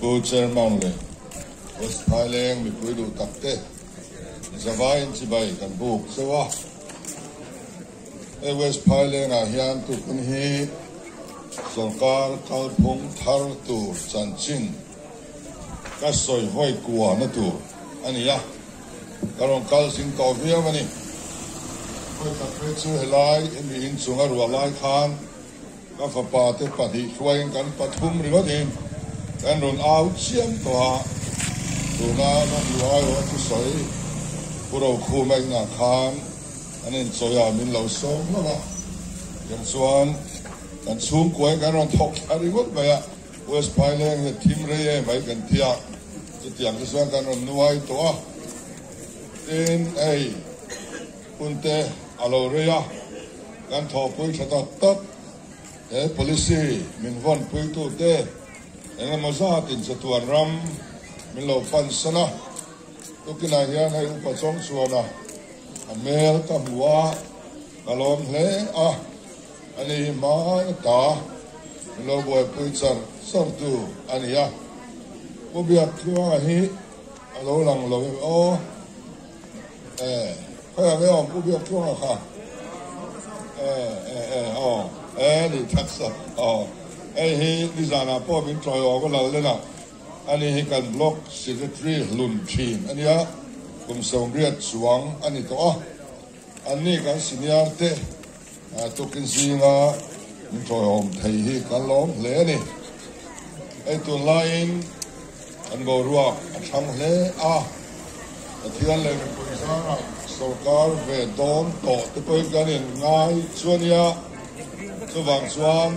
Pu Chairman leh West Phaileng mipui duh tak te zavaiin chibai kan buk cheu a. Hei West Phaileng ah hian tukun hi sawrkar kalphung thar tur chanchin ka sawi vawi kua na tur a ni a, ka rawn kal zing tawh viau a ni. Vawi khat phei chu helai hemi inchung a ruah lai khan Ka fapa te pahnih hruaiin kan pathum ringawtin kan rawn au chiam tawh a, tuna Lawnglu aiawh a thusawi Pu Rokhuma inah khan an inchawi a, min lo sawm hlauh a, tiang chuan kan chhungkuain kan rawn thawk thla ringawt mai a, West Phaileng hi a thim rei em mai kan ti a, chutiang te chuan kan rawn nuai tawh a, tin hei hun te a lo rei a. Kan thawhpui tha tak tak he policy min vawnpuitute engemaw zatin chatuan ram min lo pan san a. Tukinah hian hei upa chawng chuan a a hmel ka hmu a, ka lawm hle a, ani hi hmai ata min lo buaipui char char tu a ni a. Pu Biaktluanga hi a lo lang lo em aw? E, khawiah nge awm Pu Biaktluanga kha? E, e, e, aw, e ni thak sa, aw. Hei hi nizanah pawh min tawi awk a lal len a, ani hi kan Block Secretary hlun thin a nia, kum 80 chuang a ni tawh a. Anni kan senior te tukin zinga min tawiawm thei hi kan lawm hle a ni. Hei tunlaiin kan boruak a thlang hle a, Pathian leh mipui zarah sorkar ve dawn tawh te pawhin kan in ngai chu a nia. Chuvang chuan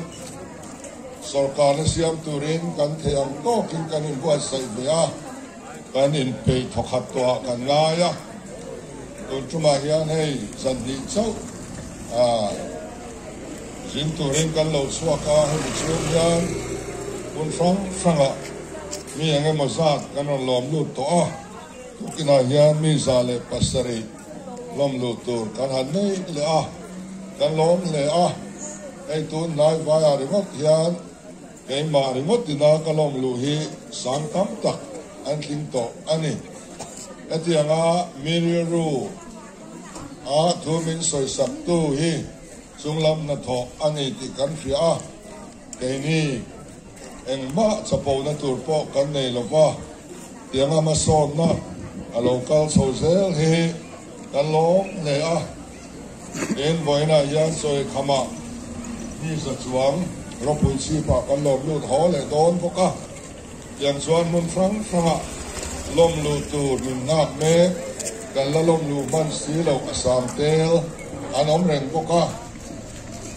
sorkarna siam turin kan theih ang tawkin kan inbuatsaih ve a. Kan inpeih thawkhat tawhah kan ngai a, tun tumah hian hei zan hnih chauh zin turin kan lo chhuak a, hemi chhung hian hmun hrang hrangah mi eng emaw zat kan rawn lawm lut tawh a, tukinah hian mi 107 lawm lut tur kan han nei leh a, kan lawm hle a, hei tun hnai vaiah ringawt hian. Keimah ringawt ina ka lawm luh hi sang tam tak an tling tawh a ni. Hetianga mi rilru a thu min sawisaktu hi chunglam hnathawh a ni tih kan hria a, keini engmah chapona tur pawh kan nei lo va, tianga hmasawnna a lo kal chho zel hi kan lawm hle a. Tin, vawiinah hian sawi khamah mi za chuang ropui chhipah kan lawm lut haw leh dawn bawk a, tiang chuan hmun hrang hrangah lawm luh tur min nghak mek, kan la lawm luh hman si loh a sang tel an awm reng bawk a.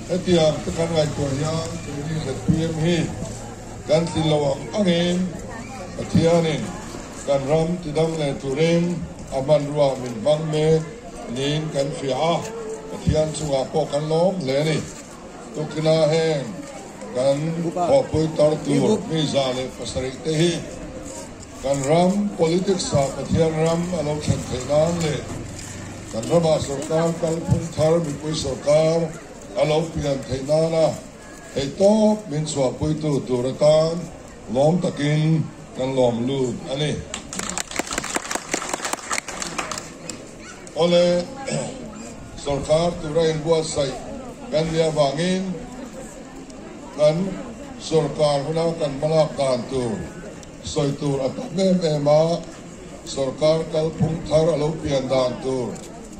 Hetiang te kan ngaihtuah hian keini zpm hi kan tlin lo ang angin Pathianin kan ram tidam leh turin a hmanrua min hmang mek. Niin kan hria a, Pathian chungah pawh kan lawm hle a ni. Tukina heng kan thawhpui tar tur mi 107 te hi kan ram politics ah Pathian ram a lo thlen theih nan leh kan ramah sorkar kalphung thar mipui sorkar a lo pian theih nana theihtawp min chhuahpuitu tur atan Lawm takin kan lawm lut a ni. Awle, sorkar tura inbuatsaih kan nih avangin kan sorkar huna kan hmalak dan tur sawi tur a tam em em a, sorkar kalphung thar a lo pian dan tur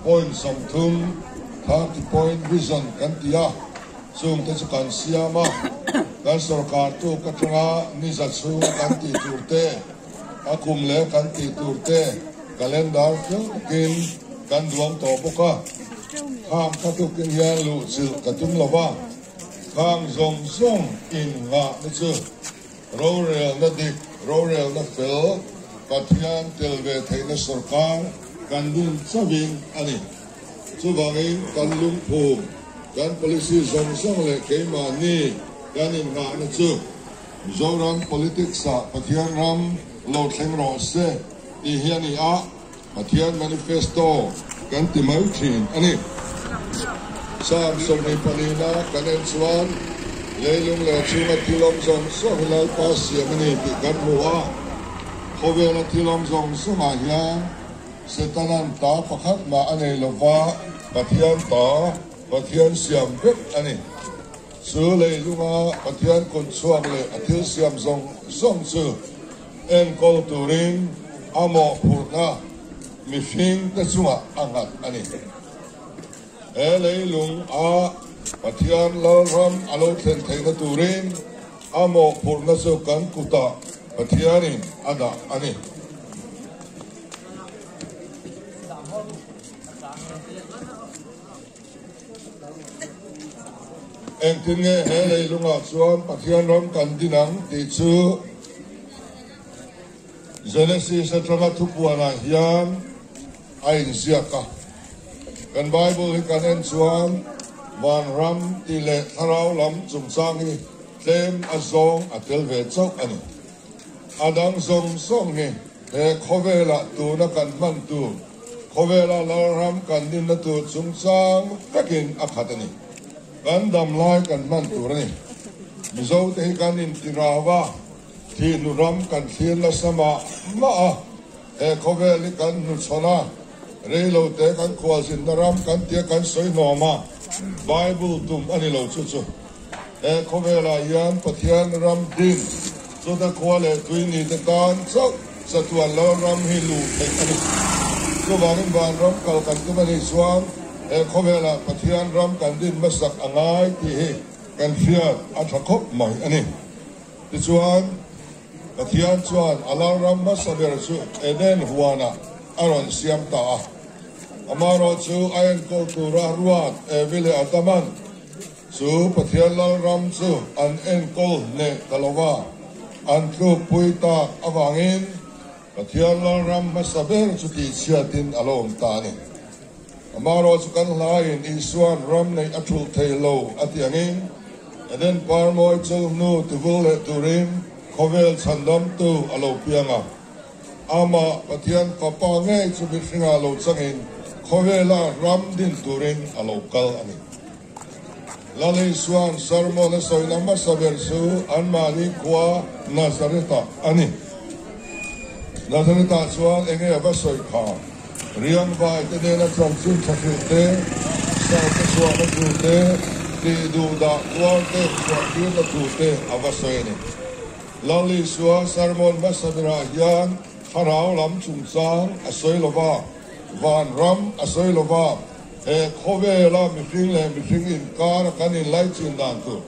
point 30, 30 point vision kan ti a. Chungte chu kan siam a, kan sorkar tuk atanga ni za chhunga kan tih tur te, a kum leh kan tih tur te calendar fel takin kan duang tawh bawk a. Khang kha tukin hian luh chilh ka tum lo va, khang zawng zawng in nghahna chu rorelna dik, rorelna fel, Pathian tel ve theihna sorkar kan dun chauhin a ni. Chuvangin kan lungphum, kan policy zawng zawng leh keimahni kan innghahna chu Mizoram politics-ah Pathian ram lo thleng rawh se tih hi a ni a, Pathian manifesto kan ti mai thin a ni. Psalm 24 na kan en chuan. Leilung leh chhunga thil awm zawng zawng hi Lalpa siam a ni tih kan hmu a. Khawvela thil awm zawng zawngah hian Setana'n ta pakhat mah a nei lova, Pathian ta, Pathian siam vek a ni. Chu leilunga Pathian kut chhuak leh a thil siam zawng zawng chu enkawl turin a mawhphurhna mihringte chungah a nghat a ni. He leilung a Pathian Lalram a lo thlen theihna turin a mawhphurhna chu kan kutah Pathianin a dah a ni. Engtin nge he leilungah chuan Pathian ram kan din ang tih chu Genesis atanga thupuanah hian a inziak a. Kan Bible hi kan en chuan vanram tih leh thlarau lam chungchang hi tlem a zawng a tel ve chauh a ni. A dang zawng zawng hi he khawvelah tuna kan hman tur, khawvela Lalram kan dinna tur chungchang vekin a khat a ni. Kan dam lai kan hman tur a ni. Mizote hi kan intirau a, thihnu ram kan thlir nasa mah mah a. He khawvel hi kan hnuchhawn a, reilote kan khualzinna ram kan tia kan sawi hnawm a, Bible tum a ni lo chu chu. He khawvelah hian Pathian ram din chuta khua leh tui ni te tan chauh chatuan lo ram hi luh theih a ni. Chuvangin vanram kal kan tum a nih chuan he khawvelah Pathian ram kan din hmasak a ngai tih hi kan hriat a tha khawp mai a ni. Tichuan. Pathian chuan a lalram hmasa ber chu Eden huanah a rawn siam ta a. Amaherawhchu a enkawl tura ruat Evi leh Adaman chu Pathian lalram chu an enkawl hneh ta lo va, an tlukpui tak avangin Pathian lalram hmasa ber chu tihchhiatin a lo awm ta a ni. Amaherawhchu kan hlaiin Isua'n ram neih a thulh thei lo a tih angin, Eden parmawi chawlhnu tivul leh turin khawvel chhandamtu a lo piang a. Amah Pathian Fapa ngei chu mihringah lo changin khawvela ram din turin a lo kal a ni. Lal Isua'n sermon a sawina hmasa ber chu anmahni khua Nazareth-ah a ni. Nazareth-ah chuan enge a va sawi kha? Riangvai te nena chanchin tha hrilh te, saute chhuahna thu te, tih duh dah tuar te chhuah tirna thu te a va sawi a ni. Lal Isua sermon hmasa berah hian thlarau lam chungchang a sawi lo va, vanram a sawi lo va, He khawvela mihring leh mihring inkara kan inlaichin dan tur,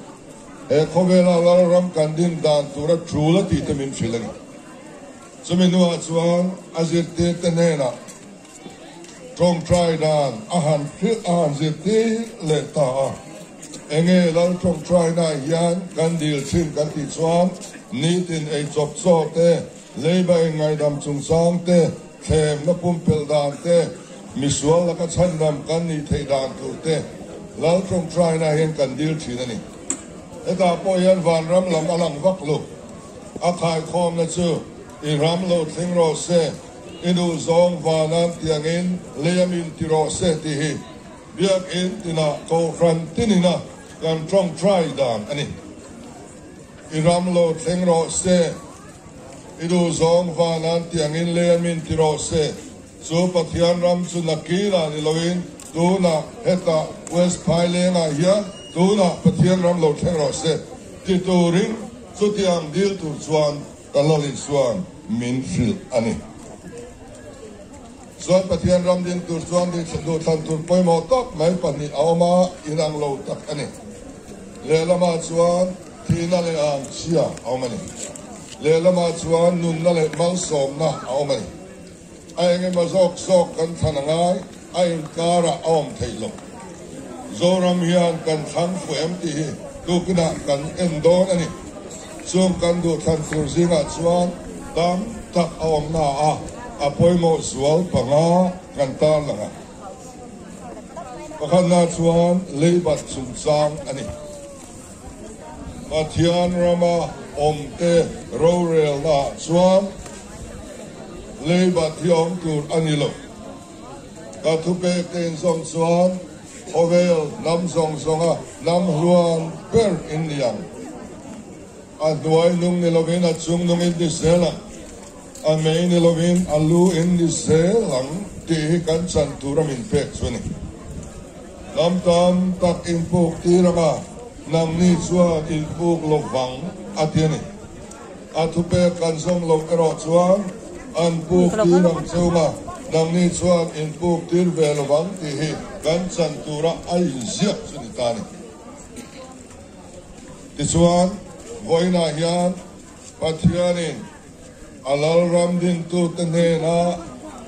he khawvela Lalram kan din dan tura tul a tih te min hrilh a ni. Chumi hnuah chuan a zirtirte hnenah tawngtai dan a han hrilh a han zirtir leh ta a. Enge Lal tawngtainaah hian kan dil thin kan tih chuan nitin ei chawp chaw te, leiba inngaidam chungchang te, Thlemna pumpelh dan te, misual laka chhandam kan nih theih dan tur te Lal tawngtaina hian kan dil thin a ni. Hetah pawh hian vanram lam a lang vak lo. A khaikhawmna chu i ram lo thleng rawh se, i duh zawng vanan tiangin lei a min ti rawh se tih hi Biakinn tinah Kohhran tinina kan tawngtai dan a ni. I ram lo thleng rawh se. I duh zawng vanan tiangin lei a min ti rawh se. Chu Pathian ram chu nakinah ni loin tunah hetah West Phailengah hian tunah Pathian ram lo thleng rawh se ti turin chutiang dil tur chuan ka Lal Isuan min hrilh a ni. Chuan Pathian ram din tur chuan duhthlan tur pawimawh tak mai pahnih a awm a, inang lo tak a ni. Lehlamah chuan thihna leh angchhia a awm a ni. Lehlamah chuan nunna leh malsawmna a awm a ni. A engemaw zawk zawk kan thlan a ngai, a inkarah a awm theih lo. Zoram hian kan thlang fuh em tih hi tukinah kan en dawn a ni. Chung kan duhthlan tur zingah chuan tam tak a awm na a, a pawimawh zual panga kan tarlang a. Pakhatna chuan leibat chungchang a ni. Pathian rama awmte rorelnaah chuan leibat hi awm tur a ni lo. Ka thupek te inzawm chuan. Khawvel hnam zawng zawnga hnam hluan ber in ni ang. A hnuai nung ni lovin a chung nung in ni zel ang, a mei ni lovin a lu in ni zel ang tih hi kan chan tura min pek chu a ni. Hnam tam tak inpuk tir anga nangni chuan inpuk lo vang a ti a ni. A thupek kan zawm loh erawh chuan an puk tir ang chunga nangni chuan inpuk tir ve lo vang tih hi kan chan tura a inziak chu ni ta a ni. Tichuan, vawiinah hian Pathianin a Lalram dintute hnena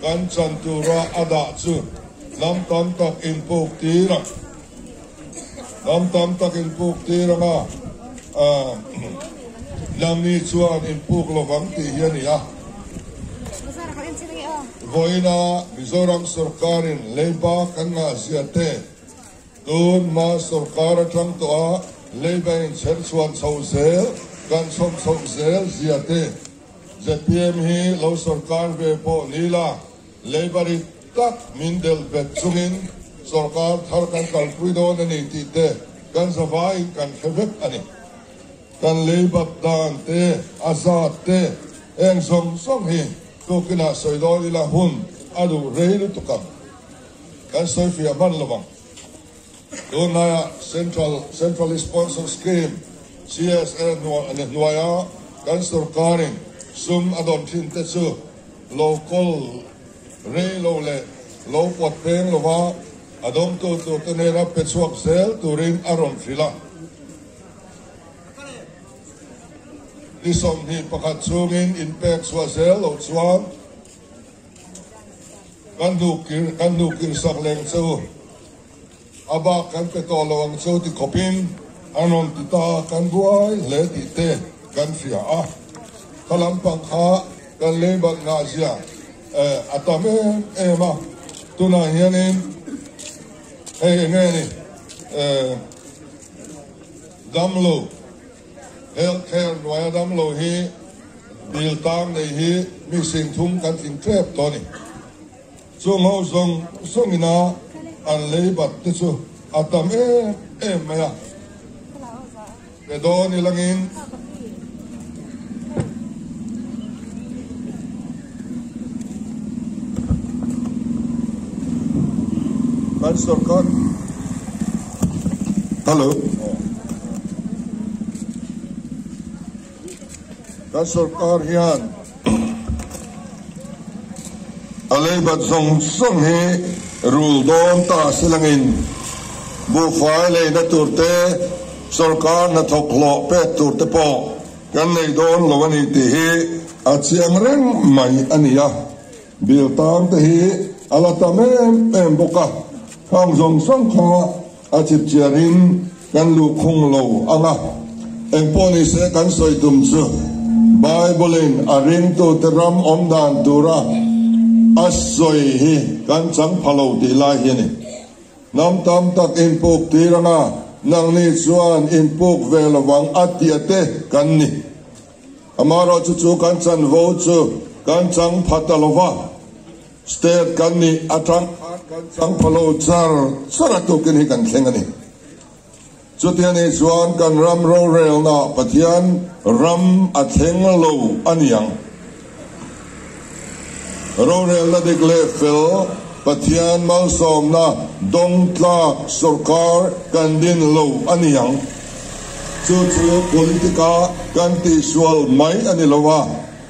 kan chan tura a dah chu hnam tam tak inpuk tir ang. Hnam tam tak inpuk tir ang a, nangni chuan inpuk lovang tih hi a ni a. Vawiina Mizoram sawrkarin leiba kan ngahzia te, Tun hma sawrkar atang tawh a leiba inchher chhuan chho zel kan chhawm chhoh zel zia te zpm hi lo sawrkar ve pawh ni la, leiba rit tak min delh bet chungin sawrkar thar kan kalpui dawn a ni tih te kan zavaiin kan hre vek a ni. Kan leibat dan te, a zat te, eng zawng zawng hi tukinah sawi dawn ila hun a duh rei lutuk ang. Kan sawi fiah hman lo ang. Tunlaiah Central Centrally Sponsored Scheme, CSA, hnuaia kan sorkarin sum a dawn thin te chu lo kawl rei lo leh lo pawt peng lova a dawngtu turte nena pe chhuak zel turin a rawn hrilh a. Ni 21 chhungin inpek chhuah zel loh chuan Kan hnuk kir kan hnuk kir sak leng che u. A bak kan pe tawh lo ang che u ti khawpin an rawn ti ta a, kan buai hle tih te kan hria a. Kha lampang kha kan lei bat ngah zia a tam em em a, tunah hianin hei eng nge ni damlo Health care hnuaia damlo hi bill tang nei hi mi 30,000 kan tling tep tawh a ni. Chung ho zawng zawng ina an lei bat te chu a tam em em mai a. Pe dawn ilangin. Kan sorkar. Hello. Kan sorkar hian a leibat zawng zawng hi rul dawn ta silangin buhfai leina tur te, sorkar hnathawk hlawh pek tur te pawh kan nei dawn lo a ni tih hi a chiang reng mai a ni a. Bill tang te hi a la tam em em bawk a, khang zawng zawng kha a chip chiarin kan luh khung lo ang a. Engpawh ni se kan sawi tum chu Bible-in a ringtute ram awm dan tura a sawi hi kan chang pha lo tih lai hi a ni. Hnam tam tak inpuk tir anga nangni chuan inpuk ve lovang a tia te kan ni. Amaherawhchu chu kan chanvo chu kan chang pha ta lo va, state kan nih atang khan kan chang pha lo char char a tukin hi kan thleng a ni. Chutia nih chuan kan ram rorelna Pathian ram a thleng lo a ni ang. Rorelna dik leh fel Pathian malsawmna dawng tlak sorkar kan din lo a ni ang. Chu chu politica kan tihsual mai a ni lo a,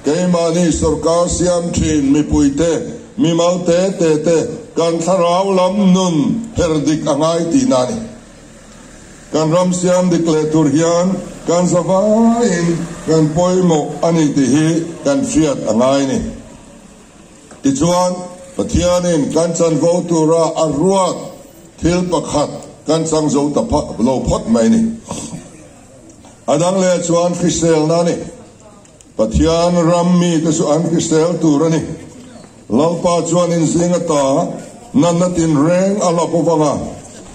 keimahni sorkar siam thin mipuite, mimal te te te kan thlarau lam nun her dik a ngai tihna a ni. Kan ram siam dik leh tur hian kan zavaiin kan pawimawh a ni tih hi kan hriat a ngai a ni. Tichuan, Pathianin kan chanvo tura a ruat thil pakhat kan chang zo ta lo phawt mai a ni. A dang leh chuan hriselna a ni. Pathian ram mite chu an hrisel tur a ni. Lalpa chuan inzing ata natna tinreng a la bawk ang a,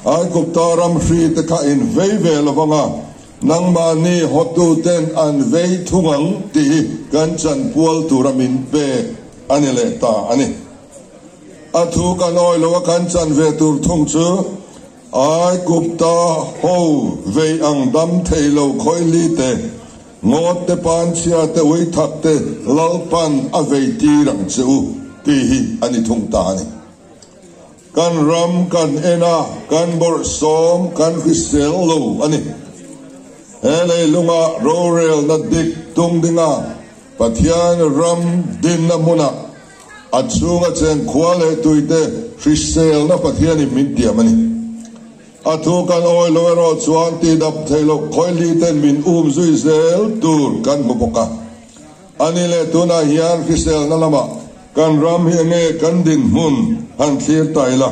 Aigupta ram hrite kha in vei ve lo vang a, Nangmahni hawtuten an vei thung ang tih hi kan chanpual tura min pek a ni leh ta a ni. A thu kan awi lo a kan chan ve tur thung chu. Aigupta ho vei ang dam thei lo khawihli te, ngawt te panchhia te uithak te Lalpan a vei tir ang che u tih hi a ni thung ta a ni. Kan ram kan en a, kan bawrhsawm kan hrisel lo a ni. He leilunga rorelna dik tung dinga Pathian ram dinna hmunah a chhunga cheng khua leh tuite hriselna Pathianin min tiam a ni. A thu kan awi lo erawh chuan tihdap theih loh khawihli ten min um zui zel tur kan hmu bawk a. A ni leh tunah hian hriselna lamah kan ram hi enge kan dinhmun han thlir ta ila.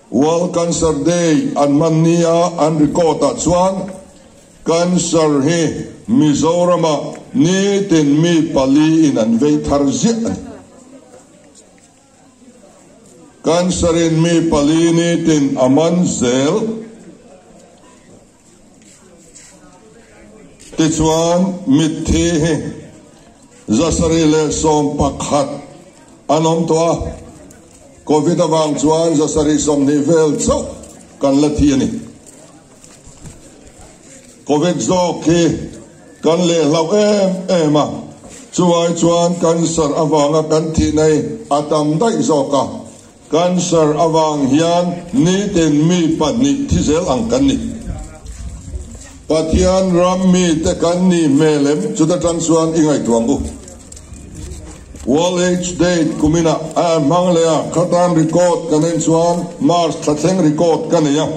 World Cancer Day an hman nia an record ah chuan Cancer hi Mizoramah nitin mi pali in an vei thar ziah a ni. Cancer in mi pali nitin a man zel. Tichuan mitthi hi 711 an awm tawh a, Covid avang chuan 720 vel chauh kan la thi a ni. Covid zawk hi kan lehhlauh em em a, chuai chuan cancer avanga kan thihna hi a tam daih zawk a, cancer avang hian nitin mi pahnih thi zel ang kan ni. Pathian ram mite kan nih hmel em? Chuta tang chuan i ngaihtuah ang u. World AIDS Day kuminah a hmang leh a, khatan record kan en chuan March thla thleng record ka nei a.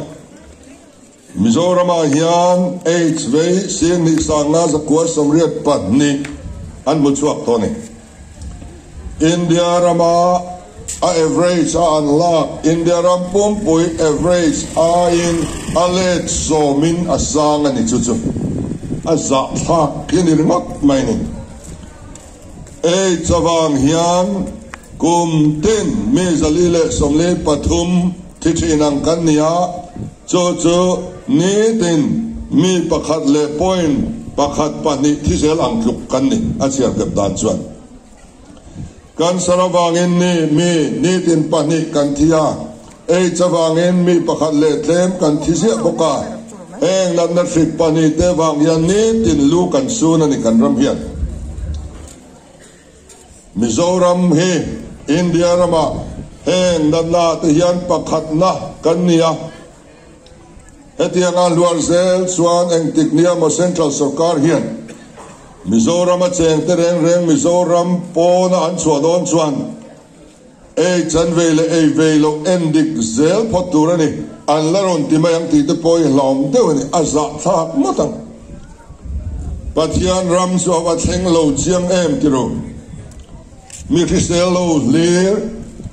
Mizoramah hian AIDS vei Singnih Sangna 982 an hmu chhuak tawh a ni. India rama a average a an lak India ram pumpui average aiin a let sawmin a sang a ni chu chu a zahthlak hi a ni ringawt mai a ni. AIDS avang hian kum tin mi 443 thi thin ang kan ni a, chu chu nitin mi pakhat leh point pakhat pahnih thi zel ang tluk kan ni a chhiar kep dan chuan. Cancer avangin ni mi nitin pahnih kan thi a, AIDS avangin mi pakhat leh tlem kan thi ziah bawk a, heng natna hrik pahnih te vang hian nitin lu kan sun a ni kan ram hian. Mizoram hi India ramah heng natna te hian pakhatna kan ni a, hetianga hluar zel chuan engtik nia maw Central Sorkar hian Mizoram a cheng te reng reng Mizoram pawna an chhuah dawn chuan Ei chan vei leh ei vei loh en dik zel phawt tur a ni. An la rawn ti mai ang tih te pawh hi hlauhawm deuh a ni. A zahthlak ngawt ang. Pathian ram chu a va thleng lo chiang em ti ru. Mi hrisel lo hlir,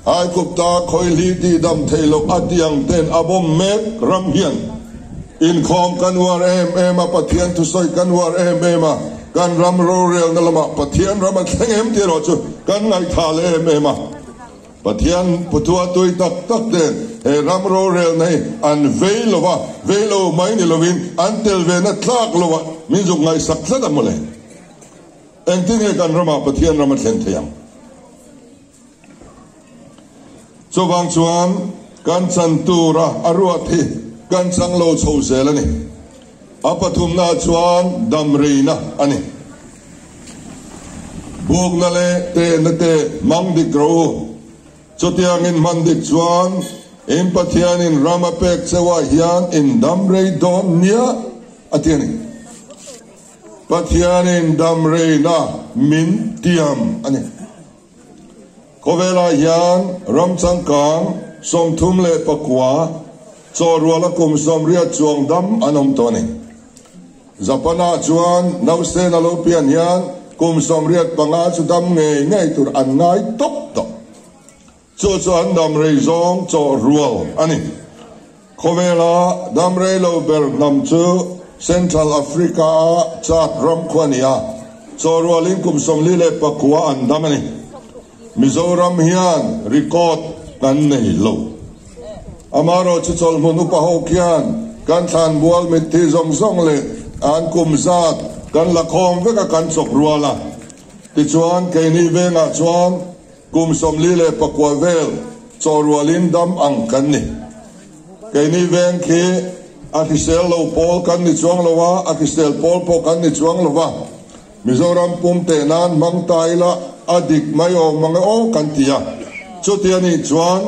Aigupta khawihli tih dam thei loh a ti ang ten a bawm mek ram hian inkhawm kan uar em em a, Pathian thusawi kan uar em em a, Kan ram rorelna lamah Pathian ram a thleng em tih erawh chu kan ngaihthah leh em em a. Pathian puthua tui tak tak ten he ram rorelna hi an vei lo va, vei lo mai ni lovin an tel ve na tlak lo a, min zuk ngaihsak tlat a mawle. Engtin nge kan ramah Pathian ram a thlen thei ang? Chuvang chuan kan chan tura a ruat hi kan chang lo chho zel a ni. A pathumna chuan damreina a ni. Bukna leh tehna te hmang dik rawh u. Chutiangin hman dik chuan in Pathianin ram a pek cheuah hian in damrei dawn nia a ti a ni. Pathianin damreina min tiam a ni. Khawvelah hian ram changkang 39 chawhruala kum 80 chuang dam an awm tawh a ni. Japan-ah chuan nausen a lo pian hian kum 85 chu dam ngei ngei tur an ngai tawp tawh. Chu chu an damrei zawng chawhrual a ni. Khawvela damrei lo ber hnam chu Central Africa-a Chad ram khua a ni a, chawhrualin kum 49 an dam a ni. Mizoram hian record kan nei lo. Amaherawh chu chawlhmun upa ho khian kan thlanbual mitthi zawng zawng leh an kum zat kan la khawm vek a kan chawk rual a. Tichuan keini vengah chuan Kum 49 vel chawhrualin dam ang kan ni. Keini veng khi a hrisel lo pawl kan ni chuang lo a, a hrisel pawl pawh kan ni chuang lo va. Mizoram pum teh nan hmang ta ila a dik mai awm ang e aw kan ti a. Chuti a nih chuan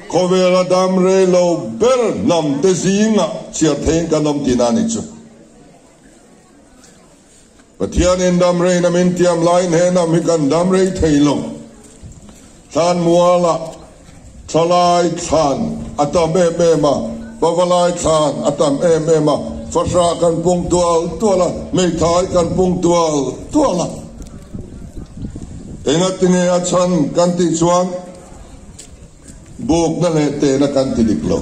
khawvela dam rei lo ber hnam te zingah chhiar theiin kan awm tihna a nih chu. Pathianin dam reina min tiam laiin he hnam hi kan dam rei thei lo. Thlan mualah thalai thlan a tam em em a, pavalai thlan a tam em em a, fahrah kan pung tual tual a, hmeithai kan pung tual tual a. Engatinge a chhan kan tih chuan bukna leh tehna kan ti dik lo.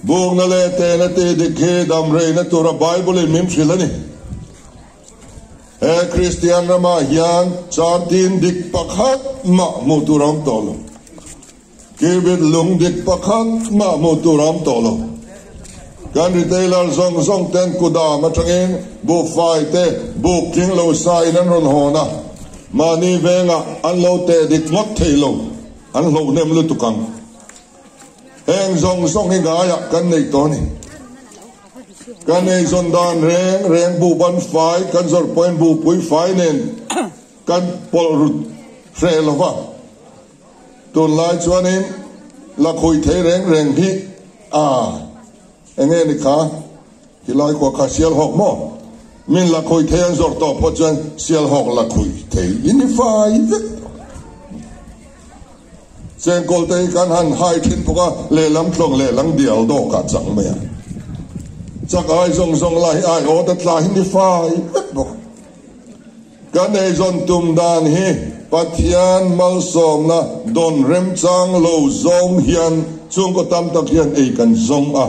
Bukna leh tehna tih dik hi damreina tura Bible-in min hrilh a ni. He Kristian ramah hian chantin dik pakhat mah hmuh tur a awm tawh lo. Cubit lung dik pakhat mah hmuh tur a awm tawh lo. Kan retailer zawng zawng ten kudam atangin buhfai te buk tling lo sa in an rawn hawn a, mahni vengah an lo teh dik ngawt thei lo, an hlohnem lutuk ang. Heng zawng zawng hi ngaiah kan nei tawh a ni. Kan eizawn dan reng reng bu ban fai kan zawrh pawhin bu pui fai nen kan pawlh rut hreh lo va. Tunlai chuanin lakhui thei reng reng hi a eng nge ni kha tilai kua kha sialhawk maw? Min lakhui thei an zawrh tawh phawt chuan sialhawk lakhui thei i ni fai vek tawh. Chengkawl te hi kan han hai thin bawk a, lehlam tlawng lehlang dial dawk ah chang mai a. Chak ai zawng zawng lai hi ai awt a tla hi ni fai vek bawk. Kan eizawn tum dan hi Pathian malsawmna dawn remchang lo zawng hian chhungkaw tam tak hian ei kan zawng a,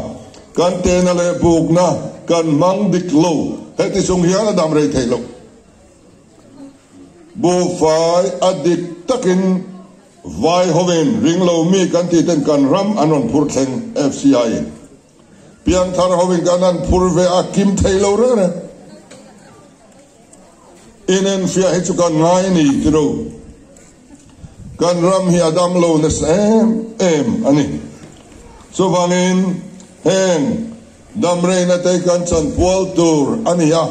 kan tehna leh bukna kan hmang dik lo, heti chung hian a dam rei theih loh. Buhfai a dik takin vai hovin ring lo mi kan tih ten kan ram an rawn phur thleng FCI in piangthar hovin kan han phur ve a kim thei lo reng reng. Inenfiah hi chu kan ngai a ni tiro. Kan ram hi a dam lo nasa em em a ni. Chuvangin heng Damreina te kan chanpual tur a ni a,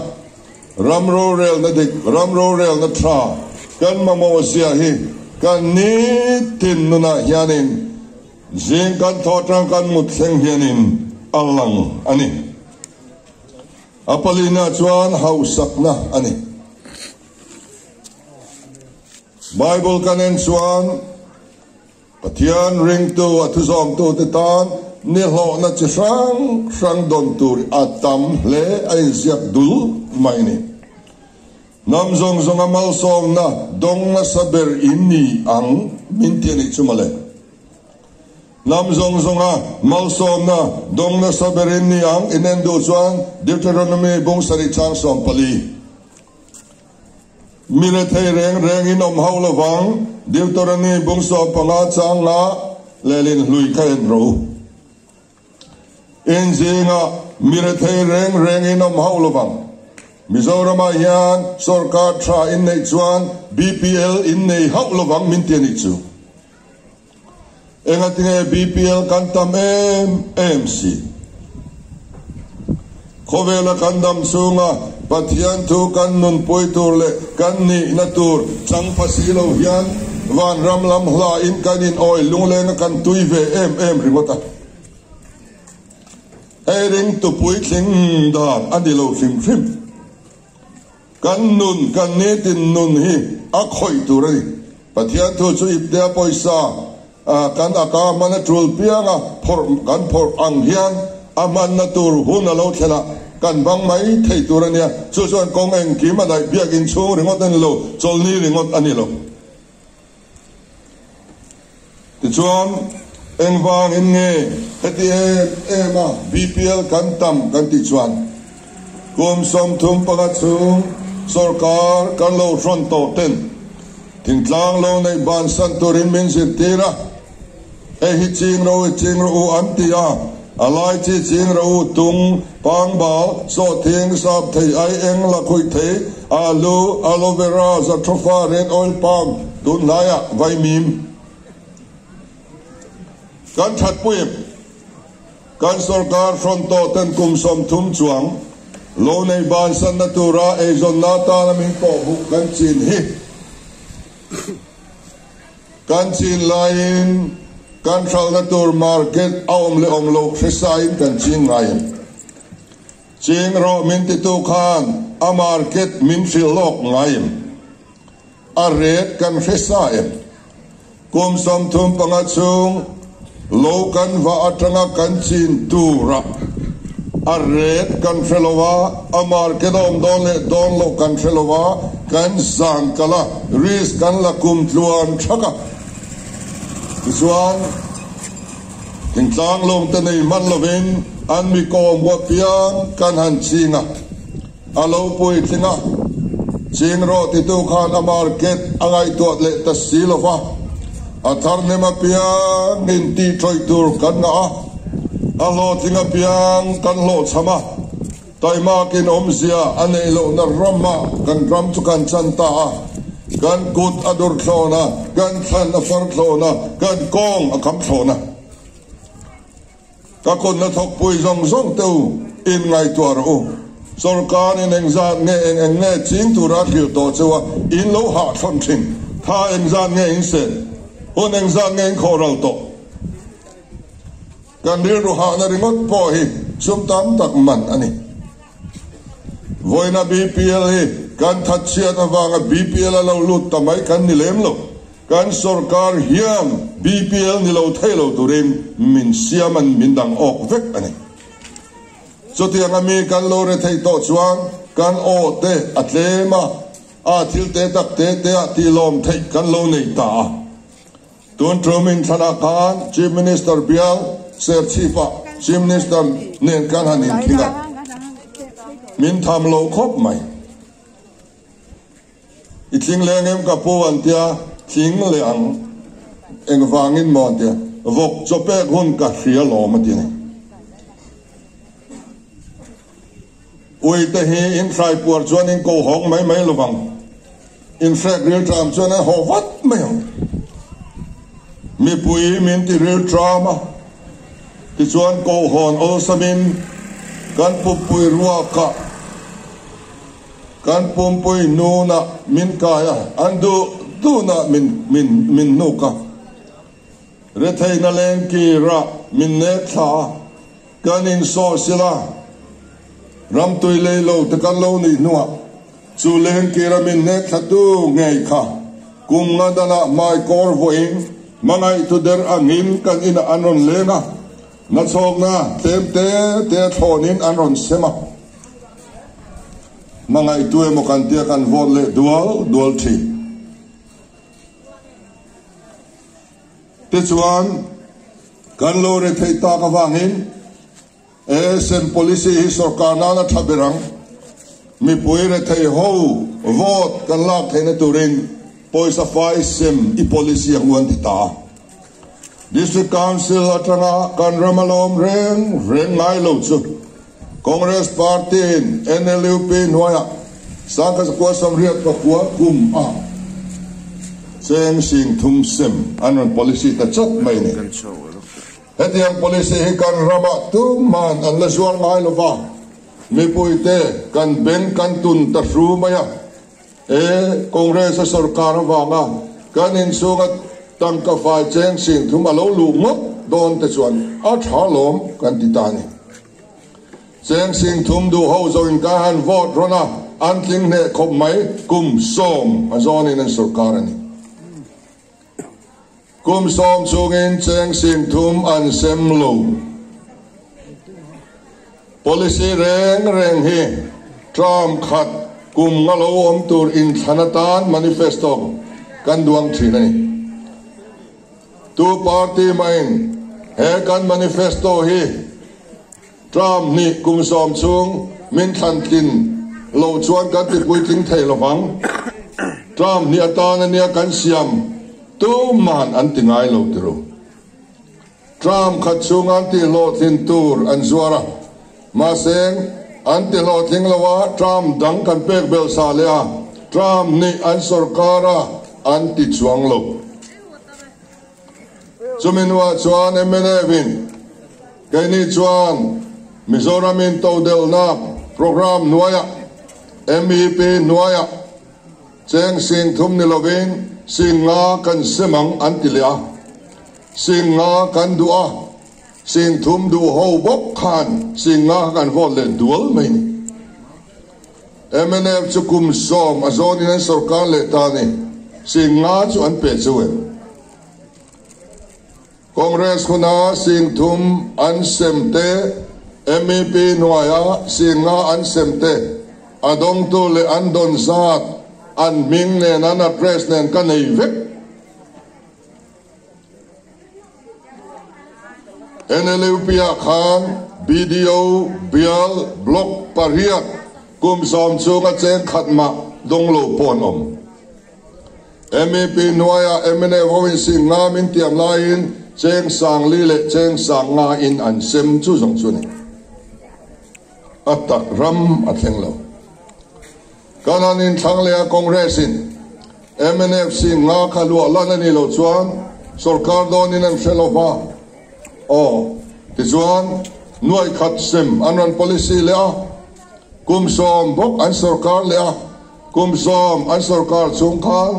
ram rorelna dik, ram rorelna tha kan mamawh zia hi kan nitin nunah hianin zing kan thawh atang kan mut thleng hianin a lang a ni. A palina chuan hausakna a ni. Bible kan en chuan Pathian ringtu a thuzawmtute tan nihlawhna chi hrang hrang dawn tur a tam hle a inziak dul mai ni. Hnam zawng zawnga malsawmna dawng nasa ber in ni ang min ti a nih chu mawle. Hnam zawng zawnga malsawmna dawng nasa ber in ni ang in en duh chuan Deuteronomy bung sarih chang 14. Mi rethei reng rengin awm hauh lovang, Deuteronomy bung 15 chang nga lehlin hlui kha en rawh u. In zingah mi rethei reng rengin awm hauh lovang. Mizoramah hian sorkar tha in neih chuan BPL in nei hauh lovang min ti a nih chu. Engatinge BPL kan tam em em si? Khawvela kan dam chhunga Pathian thu kan nunpui tur leh kan nihna tur chang pha si lo hian vanram lam hlain kan inawi lunglenga kan tui ve em em ringawt a. Hei ringtu puitling dan a ni lo hrim hrim. Kan nun, kan nitin nun hi a khawih tur a ni. Pathian thu chu iptea pawisa kan aka hman a tul pianga phawrh kan phawrh ang hian a hmanna tur hun a lo thlen a, kan bang mai thei tur a nia. Chu chuan kawng engkim a daih biak inchhung ringawt a ni lo, chawlhni ringawt a ni lo. Tichuan, engvangin nge heti em em a BPL kan tam kan tih chuan kum 35 chhung sorkar kan lo hrawn tawh ten thingtlang lo neih bansan turin min zirtir a, hei hi ching ro i ching rawh u an ti a, a lai chi ching rawh u, tung, pangbal, sawhthing, sap thei, ai eng, lakhuih thei, alu, aloe vera, zatrawfa, red oil palm, tunhnaiah vaimim. Kan thatpui em? Kan sorkar hrawn tawh ten kum 30 chuang lo nei bansanna tura eizawnna atana min kawhhmuh kan chin hi kan chin laiin kan hralhna tur market a awm leh awm loh hresain kan ching ngai em? Ching rawh min titu khan a market min hrilh lawk ngai em? A ret kan hresa em? Kum 35 chhung lo kan va atanga kan chin tura a ret kan hre lo a, a market a awm dawn leh dawn loh kan hre lo a, kan zan kal a, risk kan la kum tluan thak a. Tichuan, thingtlang lawngte nei hman lovin an mi kawm huah piang kan han ching a. A lo puitling a, ching rawh titu khan a market a ngaihtuah leh ta si lo va, a thar hnem apiang in tih ṭawih tur kan ngah a, a hlawhtling apiang kan hlawhchham a, taimakin awmzia a neih lohna ramah kan ram chu kan chan ta a, kan kut a dur thlawn a, kan thlan a far thlawn a, kan kawng a kham thlawn a. Ka kutna thawkpui zawng zawng te u, in ngaihtuah rawh u. Sawrkarin engzat nge eng eng nge ching tura a hrilh tawh cheu a, in lo hahthlawn thin. Tha engzat nge in sen? Hun engzat nge in khawh ral tawh? Kan rilru hahna ringawt pawh hi sum tam tak man a ni. Vawiina BPL hi kan thatchhiat avanga BPL a lo lut ta mai kan ni lem lo. Kan sorkar hian BPL ni lo thei lo turin min siam an min dang awk vek a ni. Chutiang a mi kan lo re theih tawh chuan kan aw te a tlem a, a thil te tak te te ah tihlawm theih kan lo nei ta a. Tun tum inthlanah khan Chief Minister bial Serchhip ah Chief Minister nen kan han inkhing a, min tham lo khawp mai. I tling leng em ka pu an tia, tling leh ang engvangin maw an tia, vawk chaw pek hun ka hria lawm a ti a ni. Ui te hi in hrai puar chuan in ko hawng mai mai lovang, in hrek ril tram chuan an haw vat mai ang. Mipui min ti ril tram a, tichuan ko hawn awlsamin kan pumpui ruakah, Kan pumpui nunah min kai a, an duh duhnah min min min hnuk a. Retheihna leng kirah min nek thla a, kan insawh sila ramtui lei lo te kan lo nih hnuah chu leng kira min nek thla tu ngei kha kum nga danah hmaikawr vawiin hmangaihtu der angin kan inah an rawn leng a, nachhawkna tlem te te a thlawnin an rawn sem a. Hmangaihtu emaw kan tia kan vote leh dual dual thin. Tichuan, kan lo re theih tak avangin ASM policy hi sorkar nana tha ber ang. Mipui re thei ho vote kan lak theihna turin pawisa fai sem i policy ang u an ti ta a. District Council atanga kan ram a lawm reng reng ngai lo chu Congress Party-in NLUP hnuaiah 1989 kum a cheng sing thum sem an rawn policy ta chat mai a ni. Hetiang policy hi kan ramah tuman an la zuar ngai lo va, mipuite kan beng kan tun ta hru mai a. He Congress a sorkar avanga kan inchhunga tangka fai cheng sing thum a lo luh ngawt dawn te chuan a tha lawm kan ti ta a ni. Cheng sing thum duh ho zo in ka han vote rawn a, an tling hneh khawp mai, kum 10 a zawnin an sorkar a ni. Kum 10 chungin cheng sing thum an sem lo. Policy reng reng hi term khat kum nga lo awm tur inthlan atan manifesto kan duang thin a ni. Tu party mahin he kan manifesto hi Term hnih kum 10 chhung min thlan tlin lo chuan kan ti puitling thei lo vang. Term hnih atan ania kan siam tuman an ti ngai lo ti ru. Term khat chhung an ti hlawhtlin tur an zuar a, mahse an ti hlawhtling lo a term dang kan pek belh sa leh a, term hnih an sorkar a an ti chuang lo. Chumi hnuah chuan mnf in. Keini chuan Mizoram intodelhna programme hnuaiah MEP hnuaiah cheng sing thum ni lovin sing nga kan sem ang an ti leh a. Sing nga kan duh a, sing thum duh ho bawk khan sing nga kha kan vote leh dual mai ni. Mnf chu kum sawm a zawnin an sorkar leh ta ni, sing nga chu an pe cheu em? Congress huna sing thum an sem te, MEP hnuaia sing nga an sem te, a dawngtu leh an dawn zat, an hming nen an address nen ka nei vek. NLUP ah khan BDO, Bial, Block pariat kum sawm chhunga cheng khat mah dawng lo pawh an awm. MEP hnuaiah mnf ho in sing nga min tiam laiin cheng sang li leh cheng sang nga in an sem chu zawng chu a ni. A tak ram a thleng lo. Kan han inthlang leh a Congress in mnf sing nga kha luah lan a nih loh chuan sorkar dawnin an hre lo va. Aw, tichuan nuaih khat sem an rawn policy leh a, kum sawm bawk an sorkar leh a, Kum sawm an sorkar chung khan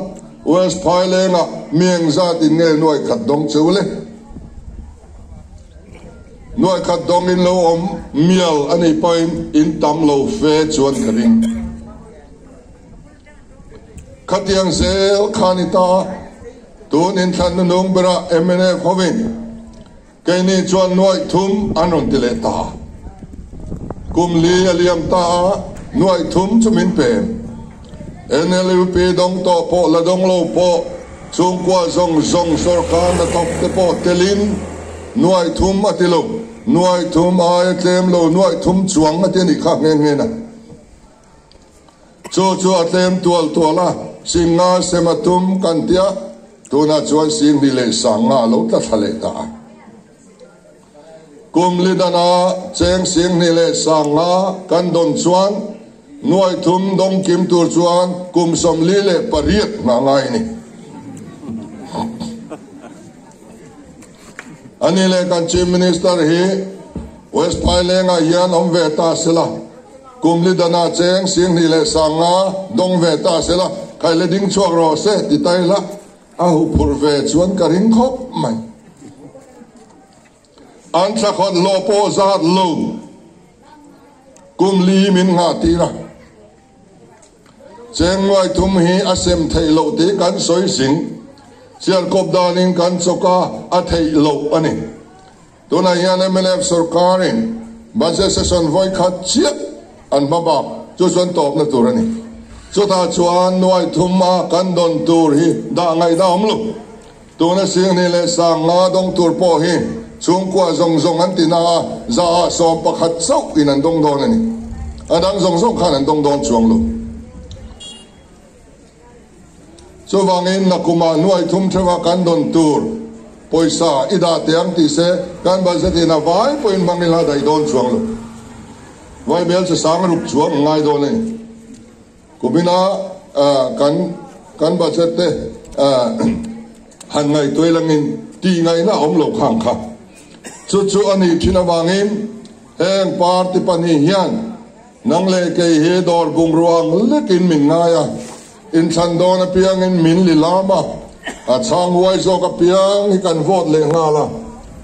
West Phaileng-ah mi engzat in nge nuaih khat dawng cheu le? Nuaih khat dawng in lo awm mial a nih pawhin in tam lo fe chuan ka ring. Khatiang zel kha ni ta a, tun inthlan nunung berah mnf hovin Keini chuan nuaih thum an rawn ti leh ta. Kum li a liam ta a, nuaih thum chu min pem. NLUP dawng tawh pawh la dawng lo pawh, chhungkua zawng zawng sorkar hnathawk te pawh telin nuaih thum a ti lo. Nuaih thum aia tlem lo nuaih thum chuang a ti a nih kha nghe nghe na. Chu chu a tlem tual tual a, sing nga sem a tum kan tia, tunah chuan sing hnih leh sang nga a lo tla thla leh ta a. Kum li dana cheng sing hnih leh sang nga kan dawn chuan nuai thum dawng kim tur chuan kum 48 hna ngai a ni. Ani leh kan Chief Minister hi West Phaileng-ah hian awm ve ta sela, kum li danah cheng 25,000 dawng ve ta sela, khaile ding chhuak rawh se ti ta ila, a huphurh ve chuan ka ring khawp mai. An thlakhawt hlawh pawh zat lo kum li min nghah tir a. Cheng nuai thum hi a sem theih loh tih kan sawi zing. Chiarkawp danin kan chawk a, a theih loh a ni. Tunah hian mnf sorkarin budget session vawi khat chiah an hma bak chu chuan tawpna tur a ni. Chutah chuan nuai thum a kan dawn tur hi dah ngaihna awm lo. Tuna 25,000 dawng tur pawh hi chhungkua zawng zawng an ti na a, zaah 11 chauh in an dawng dawn a ni. A dang zawng zawng khan an dawng dawn chuang lo. Chuvangin nakumah nuai thum theuha kan dawn tur pawisa i dah teh ang tih se kan budget in a vai pawhin hmang ila daih dawn chuang lo. Vaibel chi sang ruk chuang a ngai dawn a ni. Kumina kan kan budget te han ngaihtuah langin tih ngaihna a awm lo khang kha. Chu chu a nih thin avangin heng party pahnih hian Nang leh kei hi dawr bungrua ang lekin min ngai a, inthlan dawn apiangin min li lam a, a chhang huai zawk apiang hi kan vote leh nghal a.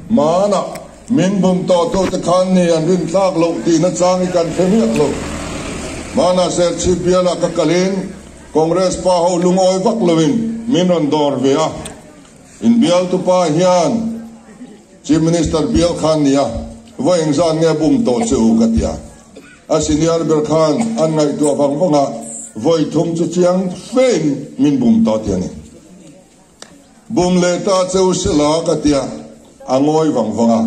Hmanah min bum tawhtute khan ni an rin thlak loh tihna chang hi kan hre miah lo. Hmanah Serchhip bialah ka kalin Congress pa ho lungawi vak loin min rawn dawr ve a, inbialtupa hian Chief Minister bial khan nia vawi engzat nge bum tawh che u ka ti a. A senior ber khan an ngaihtuah vang vang a, vawi thum chu chiang fein min bum ta ti a ni. Bum leh ta che u sela ka ti a, a ngawi vang vang a,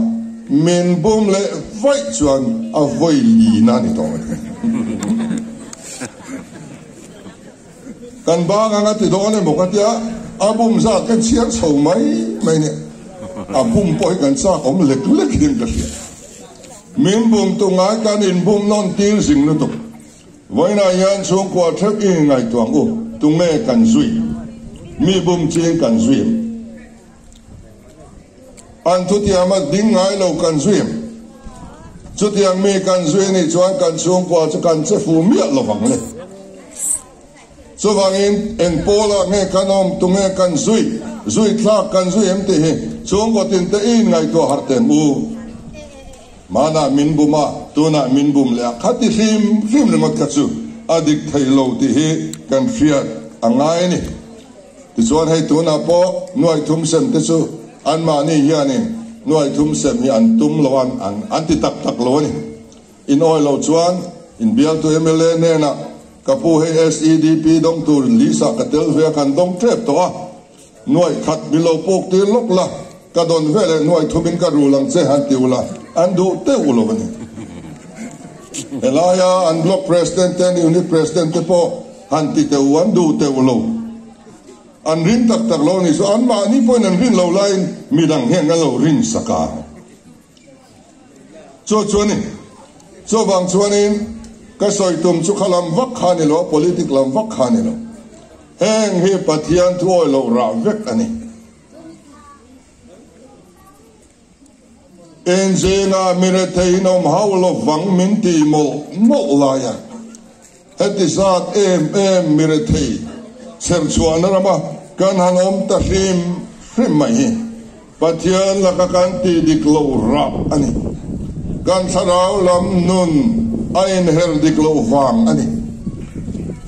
min bum leh vaih chuan a vawi lina a ni tawh a ti. Kan bang anga ti dawn emaw ka tia, a bum zat kan chhiar chho mai mai nia. A bum pawh hi kan chak awm lek lek hian ka hria. Min bum tu ngai kan inbum nawn tir zing lutuk. Vawiinah hian chhungkua theuh i ngaihtuah ang u, tunge kan zui? Mi bum ching kan zui em? An thutiama ding ngai lo kan zui em? Chutiang mi kan zui a nih chuan kan chhungkua chu kan che fu miah lo vang le. Chuvangin eng pawlah nge kan awm, tunge kan zui, zui thlak kan zui em tih hi chhungkaw tinte i inngaihtuah harh teh u. Hmanah min bum a, tunah min bum leh a, khati hrim hrim ringawt kha chu a dik thei lo tih hi kan hriat a ngai a ni. Tichuan hei tunah pawh nuai thum sem te chu anmahni hianin nuai thum sem hi an tum lo a, an ti tak tak lo a ni. In awi lo chuan in bialtu mla hnenah ka pu hei SEDP dawng tur list ah ka tel ve a kan dawng tep tawh a, nuai khat mi lo puk tir lawk la, ka dawn ve leh nuai thumin ka rul ang che han ti ula, an duh teuh lo a ni. Helaia an block president te an unit president te pawh han ti teuh an duh teuh lo. An rin tak tak lo a ni chu anmahni pawhin an rin lo laiin midang hian an lo rin sak a. Chu chu a ni. Chuvang chuanin ka sawi tum chu kha lam vak kha a ni lo a, politic lam vak kha a ni lo. Heng hi Pathian thu awi loh rah vek a ni. Eng zinga mi retheiin awm hauh lovang min ti mawlh mawlh lai a, heti zat em em mi rethei chherchhuahna rama kan han awm ta hrim hrim mai hi Pathian laka kan tih dik loh rah a ni. Kan thlarau lam nun a inher dik loh vang a ni.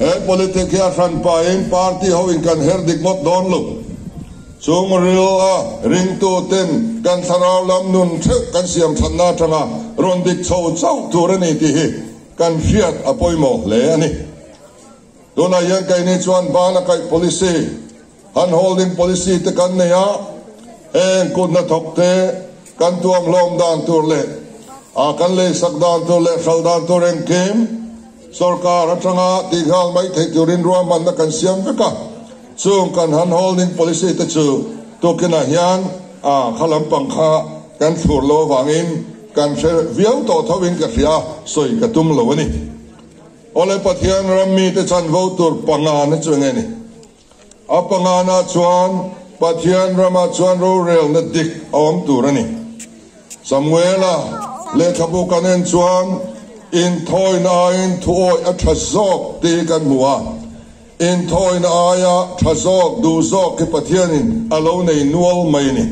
He politic hi a hran pahin party ho in kan her dik ngawt dawn lo. Chung ril a ringtu ten kan thlarau lam nun theuh kan siam thatna atanga rawn dik chho chauh tur a ni tih hi kan hriat a pawimawh hle a ni. Tunah hian keini chuan bana kaih policy, hand holding policy te kan nei a, heng kut hnathawk te kan tuam hlawm dan tur leh a kan leisak dan tur leh hral dan tur engkim sorkar atanga tih nghal mai theih turin ruahmanna kan siam vek a. Chung kan hand holding policy te chu tukinah hian a kha lampang kha kan thlur lo avangin kan hre viau tawh tho in ka hria a, sawi ka tum lo a ni. Awle Pathian ram mite chanvo tur pangana chu enge ni? A pangana chuan Pathian ramah chuan rorelna dik a awm tur a ni. Samuela lehkhabu kan en chuan inthawina aiin thuawih a tha zawk tih kan hmu a. Inthawina aia tha zawk duh zawk hi Pathianin a lo nei nual mai a ni.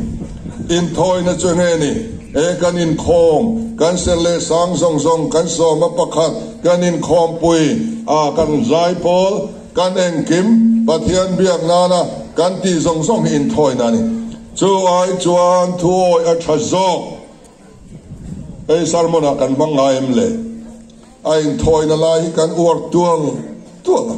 Inthawina chu enge ni? E kan inkhawm, kan serh leh sang zawng zawng kan sawm a pakhat, kan inkhawmpui a kan zai pawl, kan engkim Pathian biak nana kan tih zawng zawng hi inthawina a ni. Chu ai chuan thuawi a tha zawk. Hei sermon ah kan hmang ngai em le? A inthawina lai hi kan uar tual tual a.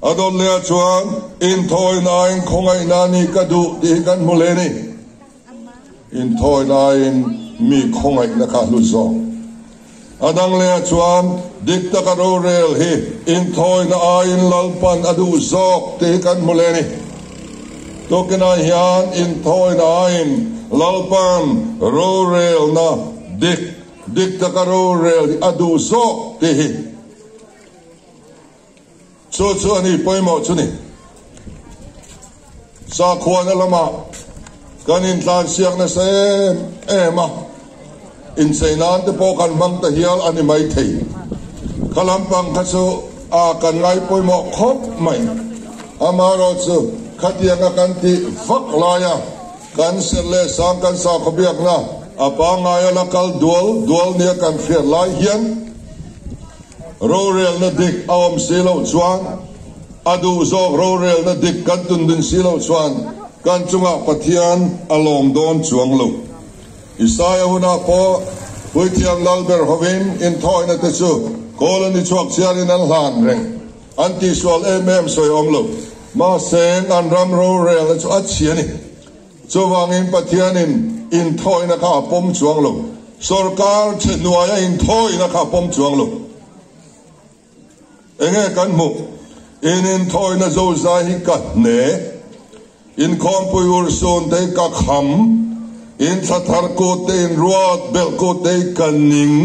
A dawt leh ah chuan inthawina aiin khawngaihna a ni ka duh tih hi kan hmu hle a ni. Inthawina aiin mi khawngaihna kha a hlu zawk. A dang leh ah chuan dik taka rorel hi inthawina aiin Lalpan a duh zawk tih hi kan hmu hle a ni. Tukinah hian inthawina aiin Lalpan rorelna dik Dik taka rorel hi a duh zawk tih hi chu chu a ni pawimawh chu ni. Sakhuana lamah kan intlansiak nasa em em a, inchei nan te pawh kan hmang ta hial a ni maithei. Kha lampang kha chu a kan ngai pawimawh khawp mai. Amaherawhchu khatianga kan tih vak laia Kan serh leh sang kan sakhaw biakna a pangngai a la kal dual dual nia kan hriat lai hian rorelna dik a awm si loh chuan a duh zawk rorelna dik kan tundun si loh chuan kan chungah Pathian a lawm dawn chuang lo. Isaia hunah pawh Puithiam Lalber hovin inthawina te chu kawl a ni chhuak chiarin an hlan reng. An tihsual em em sawi awm lo. Mahse, an ram rorelna chu a chhi a ni. Chuvangin Pathianin inthawina kha a pawm chuang lo. Sorkar che hnuaia inthawina kha a pawm chuang lo. Enge kan hmuh? In inthawina zozai hi ka hne. Inkhawmpui urhsun te hi ka kham. In thla thar kut te, in ruat belh kut te hi ka ning.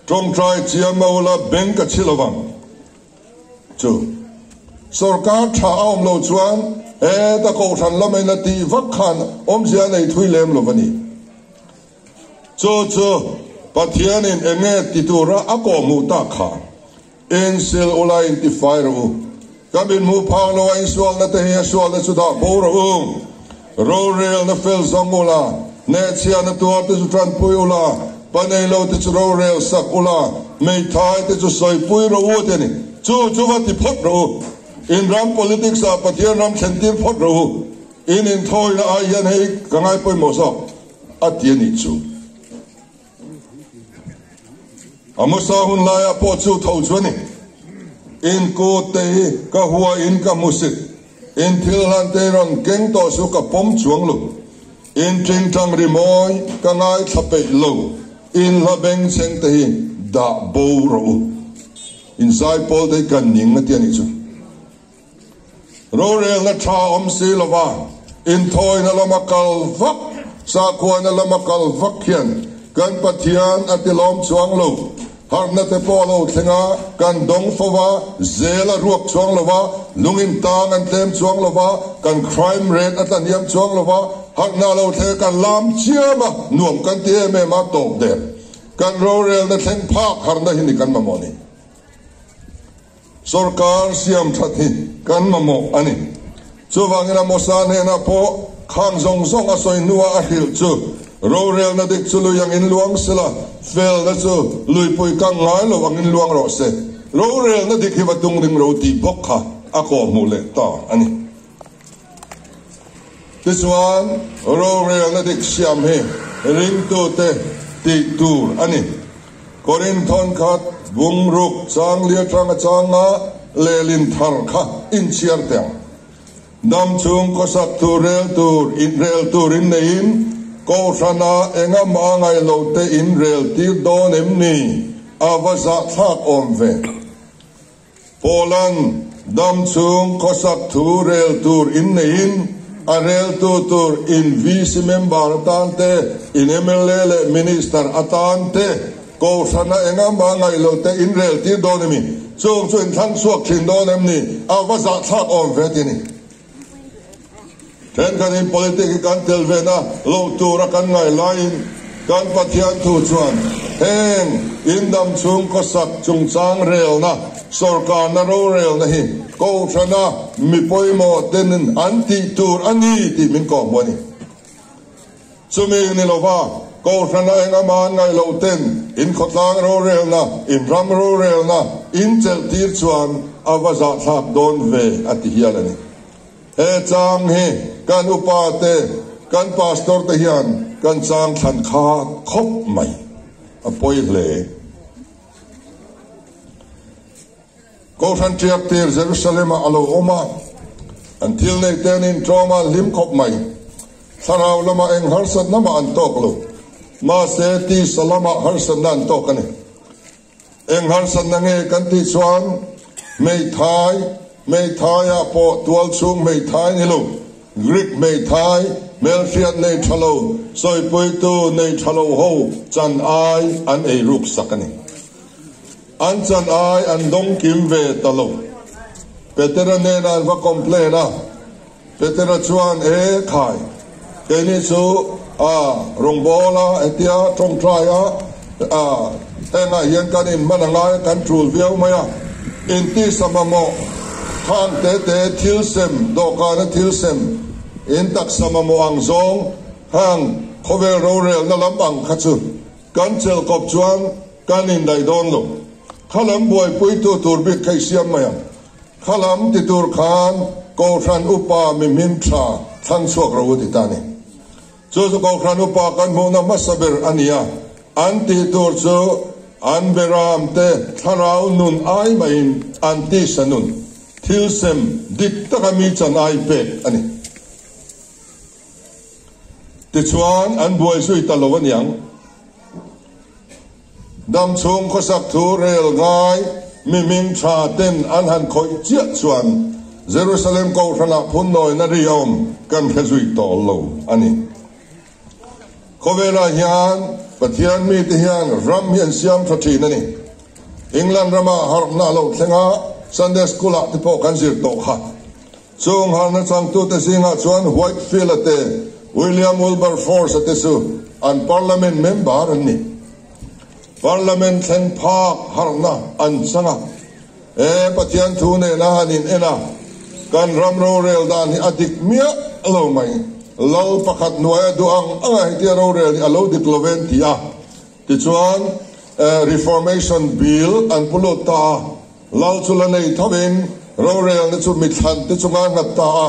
Tawngtai chiam a ula beng ka chhi lovang chu. Sorkar tha a awm lo chuan heta kohhran lama in a tih vak khan awmzia a nei thui lem lo a ni. Chu chu Pathianin enge ti tura a kawhhmuh tak kha in sil ula in ti fai rawh u. Ka mithmuh phak lo a insualna te hi a sualna chu dah bo rawh u. Rorelna fel zawng ula, hnehchhiahna tuar te chu tanpui ula, pa nei lo te chu rorel sak ula, hmeithai te chu sawipui rawh u a ti a ni. Chu chu va ti phawt rawh u. In ram politics ah Pathian ram thlen tir phawt rawh u. In inthawina ai hian hei ka ngai pawimawh zawk a ti a nih chu. Amosa hun laiah pawh chu tho chu a ni. In kut te hi ka hua in ka hmusit. In thil hlan te rawn keng tawh chu ka pawm chuang lo. In tingtang rimawi ka ngaithla peih lo. In hla bengchheng te hi dah bo rawh u. In zaipawl te hi ka ning a ti a nih chu. Rorelna tha awm si lova inthawina lama kal vak, sakhuaina lama kal vak hian kan Pathian a tilawm chuang lo. Harhna te pawh a lo thleng a, kan dawng fo va, zel a ruak chuang lo va, lungin tang an tlem chuang lo va, kan crime rate a tlahniam chuang lo va, harhna a lo thleng a, kan lam chiam a, nuam kan ti em em a, tawp der. Kan rorelna thleng phak harhna hi ni kan mamawh ni. Sorkar siam that hi kan mamawh a ni. Chuvangin Amosa hnenah pawh khang zawng zawng a sawi hnuah a hrilh chu, Rorelna dik chu lui angin luang sela, felna chu luipui kang ngai lo angin luang rawh se. Rorelna dik hi va tung ring ro tih bawk kha a kawhhmuh leh ta a ni. Tichuan, rorelna dik siam hi ringtute tih tur a ni. Korinthon khat bungruk changli atanga changa lehlin thar kha inchhiar teh ang. Dam chhung khawsak thu rel tur inrel tur in neiin Kohhrana enga mah ngaih loh te inrel tir dawn em ni? A va zahthlak awm ve. Paula'n dam chhung khawsak thu rel tur in neiin a reltu tur in VC member atan te, in mla leh Minister atan te, Kohhrana engah mah ngaih loh te in rel tir dawn em i? Chung chu in thlang chhuak thin dawn em ni? A va zahthlak awm ve ti a ni. Thenkhatin politic hi kan tel vena loh tura kan ngaih laiin kan Pathian thu chuan heng indam chhung khawsak chungchang relna, sorkarna rorelna hi Kohhrana mi pawimawh ten an tih tur a ni tih min kawhhmuh a ni. Chumi ni lova Kohhrana eng ama an ngaih loh ten in khawtlang rorelna, in ram rorelna in chelh tir chuan a va zahthlak dawn ve a ti hial a ni. He chang hi kan upa te, kan pastor te hian kan chang thlan kha khawp mai a pawi hle. Kohhran ṭiak tir Jerusalem-ah a lo awm a, an thil neih te an inṭawm a, an hlim khawp mai. Thlarau lamah eng harsatna mah an tawk lo, mahse tisa lamah harsatna an tawk a ni. Eng harsatna nge kan tih chuan hmeithai, hmeithaiah pawh tualchhung hmeithai ni lo, Greek hmeithai, hmelhriat nei tha lo, sawipuitu nei tha lo ho chan ai an ei ruk sak a ni. An chan ai an dawng kim ve ta lo. Petera hnenah an va complain a, Petera chuan, E khai, keini chu a rawngbâwl a, hetia ṭawngṭai a, a hengah hian kan inhman a ngai a, kan ṭul viau mai a, intisa mamawh khang te te thil sem, dawhkana thil sem, in taksa mamawh ang zawng, hang khawvel rorelna lam ang kha chu Kan chelh kawp chuan kan indaih dawn lo. Kha lam buaipuitu tur bik kha i siam mai ang. Kha lam ti tur khan Kohhran Upa mi hming tha thlang chhuak ro u ti ta a ni. Chu chu Kohhran Upa kan hmuhna hmasa ber a ni a, an tih tur chu an beram te thlarau nun ai maiin an tisa nun, thil sem dik taka mi chan ai pek a ni. Tichuan, an buai zui ta lo aniang. Dam chhung khawsak thu rel ngai mi hming tha ten an han khawih chiah chuan Jerusalem Kohhranah phunnawina ri a awm kan hre zui tawh lo a ni. Khawvelah hian Pathian mite hian ram hi an siam tha thin a ni. England ramah harhna a lo thleng a, Sunday School-ah te pawh kan zir tawh kha. Chung harna changtute zingah chuan Whitefield-a te, William Wilberforce-a te chu an Parliament member an ni. Parliament thleng phak harhna an chang a, he Pathian thu nena han in en a, kan ram rorel dan hi a dik miah lo mai. Lal pakhat hnuaia duh ang anga hetia rorel hi a lo dik lo ven ti a. Tichuan, Reformation Bill an pu lut ta a, Lal chu la nei thovin rorelna chu mithlan te chunga nghat ta a,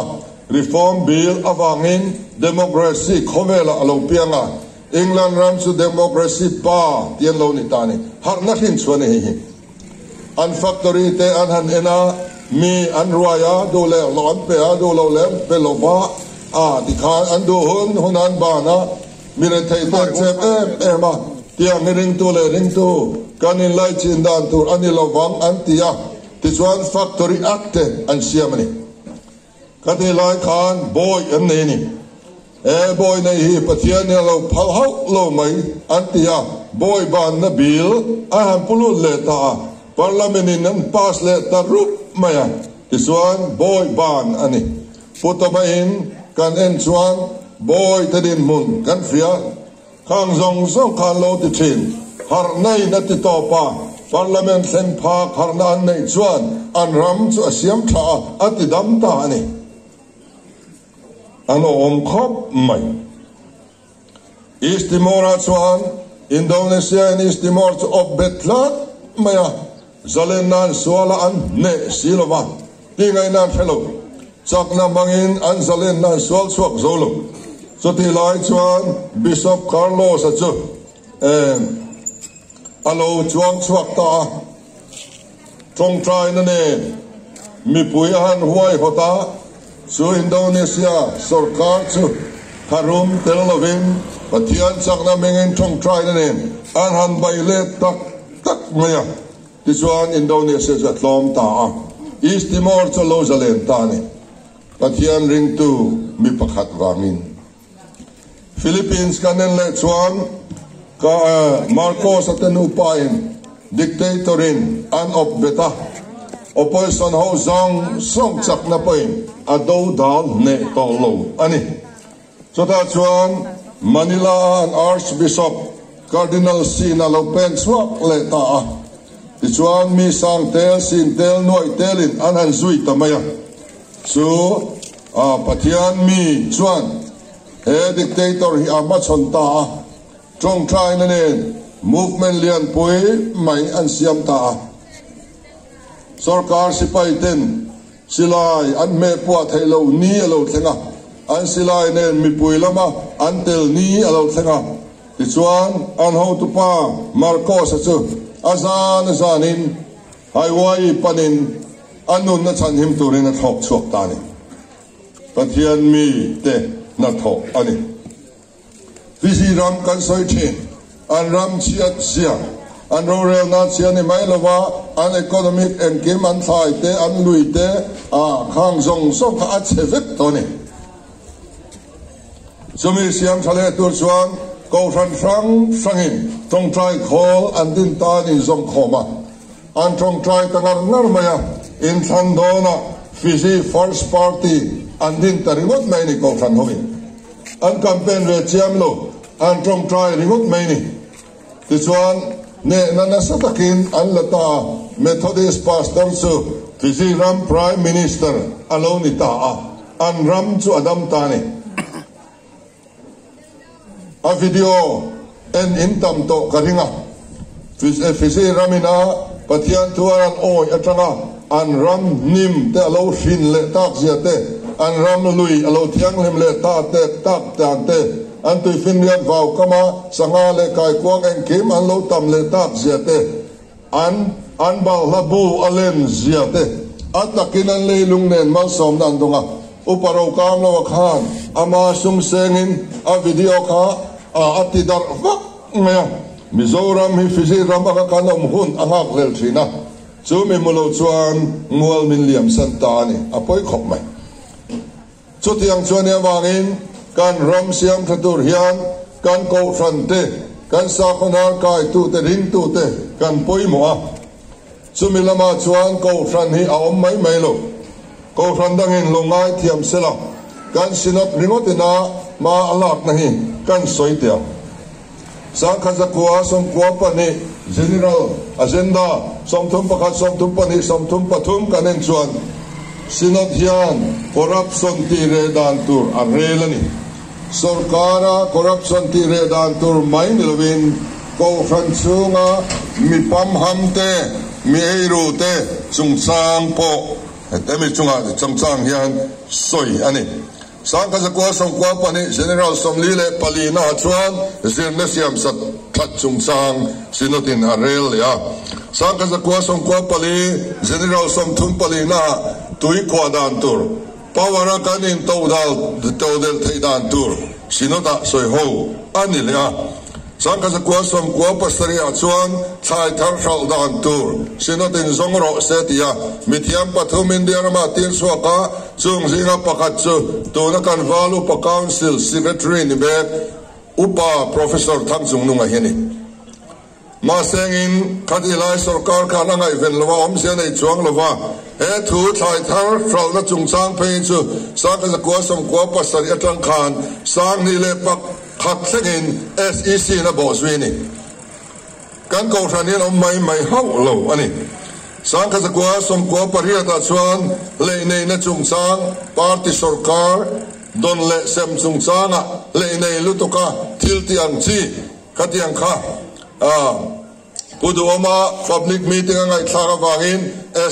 Reform Bill avangin Democracy khawvelah a lo piang a, England ram chu Democracy pa ti an lo ni ta a ni. Harhna hrin chhuah a ni hei hi. An factory te an han en a, mi an ruai a, duh leh hlawh an pe a, duh loh leh an pe lo va, a tikhan an duh hun hun an ban a, Mi rethei te an chep em em a, tiang hi ringtu leh ringtu kan inlaichin dan tur a ni lo vang an ti a, tichuan Factory Act te an siam a ni. Ka tih lai khan bawi an nei a ni. He bawi nei hi Pathian in a lo phal hauh lo mai an ti a, bawi banna bill a han pu lut leh ta a, Parliament in an pass leh ta rup mai a, tichuan bawi ban a ni. Pu Tawma in kan en chuan Bawi te dinhmun kan hria. Khang zawng zawng kha an lo ti thin. Harhna in a ti tawp a, Parliament thleng phak harhna an neih chuan an ram chu a siam tha a, a ti dam ta a ni. An awm khawp mai. East Timor-ah chuan Indonesia in East Timor chu awp bet tlat mai a, zalen nan suala an hneh si lo va, tih ngaihna an hre lo. Chakna hmangin an zalen nan sual chhuak zo lo. Chutih lai chuan Bishop Carlos-a chu a lo chuang chhuak ta a, tawngtaina nen mipui a han huaihawt a, chu Indonesia sorkar chu tharum tel lovin Pathian chakna hmingin tawngtaina nen an han bei let tak tak mai a, tichuan Indonesia chu a tlawm ta a, East Timor chu a lo zalen ta a ni, Pathian ringtu mi pakhat vangin. Philippines kan en leh chuan ka Marcos a te nupa in dictator in an awp bet a, opposition ho zawng zawng chakna pawhin a do dal hneh tawh lo a ni. Chutah chuan Manila a an Archbishop Cardinal Sin a lo pen chhuak leh ta a, tichuan mi sang tel, sin tel, nuaih telin an han zui ta mai a. Chu a Pathian mi chuan he dictator hi a hmachhawn ta a, tawngtaina nen movement lianpui mai an siam ta a. Sorkar sipai ten silai an hmeh puah theih loh ni a lo thleng a, an silai nen mipui lama an tel ni a lo thleng a. Tichuan an hotupa Marcos-a chu a zan a zanin Highway panin a nunna chhanhim turin a thlawk chhuak ta a ni. Pathian mi te hnathawh a ni. Fiji ram kan sawi thin, an ram chhiat zia, an rorelna chhia ni mai lova an economic engkim an thlai te, an lui te, a khang zawng zawng kha a chhe vek tawh a ni. Chumi siam tha leh tur chuan Kohhran hrang hrangin tawngtai khawl an din tan inzawm khawm a, an tawngtai ta ngar ngar mai a, inthlan dawnah Fiji First Party an din ta ringawt mai ni Kohhran hovin an campaign ve chiam lo, an tawngtai ringawt mai ni. Tichuan hnehna nasa takin an la ta a, Methodist Pastor chu Fiji ram Prime Minister a lo ni ta a. An ram chu a dam ta a ni. A video en in tam tawh ka ring a. Fiji ramina Pathian thu a ran awi atanga an ram hnim te a lo hrin leh tak zia te, an ram lui a lo thianghlim leh ta te tak dan te, an tuifinriat vau kama sangha leh kaikuang engkim an lo tam leh tak zia te, An an balhla bu a len zia te a takin an leilung nen malsawmna an dawng a. Upa Rokam loa khan ama sum sengin a video kha a a ti darh vak mai a. Mizoram hi Fiji ram anga kan awm hun a nghak hlel thin a, chu mi hmu lo chuan mual min liam san ta a ni, a pawi khawp mai. Chutiang chuan i avangin kan ram siam tha tur hian kan kohhran te, kan sakhaw hnar kaitute, ringtute kan pawimawh a. Chumi lamah chuan kohhran hi a awm mai mai lo. Kohhran dangin lo ngaithiam sela, kan synod ringawt ina hma a lakna hi kan sawi teh ang. 1992 General Agenda 31, 32, 33 kan en chuan Synod hian corruption tih reh dan tur a rel a ni. Sorkara corruption tih reh dan tur mai ni lovin Kohhran chhunga mi pamham te, mi eiru te chungchang pawh hemi chungah chungchang hian sawi a ni. 1992 General 44 naah chuan zirna siamsat that chungchang Synod-in a rel leh a. 1994 General 34 naah tui khuah dan tur, power-a kan intodal todelh theih dan tur Synod-ah sawiho a ni leh a. 1997 ah chuan thlai thar hralh dan tur Synod-in zawng rawh se tia mithiam pathum India rama tir chhuak a, chung zinga pakhat chu tuna kan Val Upa Council Secretary ni mek Upa Professor Thangchungnunga hi a ni. Mahsengin, khatih lai sorkar khan a ngaihven lo a, awmzia nei chuang lo va, he thu thlai thar hralhna chungchang phei chu 1997 atang khan 2001 thlengin SEC in a bawh zui a ni. Kan kohhran hian awm mai mai hauh lo a ni. 1998 ah chuan lei neihna chungchang party sorkar dawn leh sem chungchangah lei nei lutuka thil tih ang chi, Khatiang kha Pu Duhawma public meeting a ngaihthlak avangin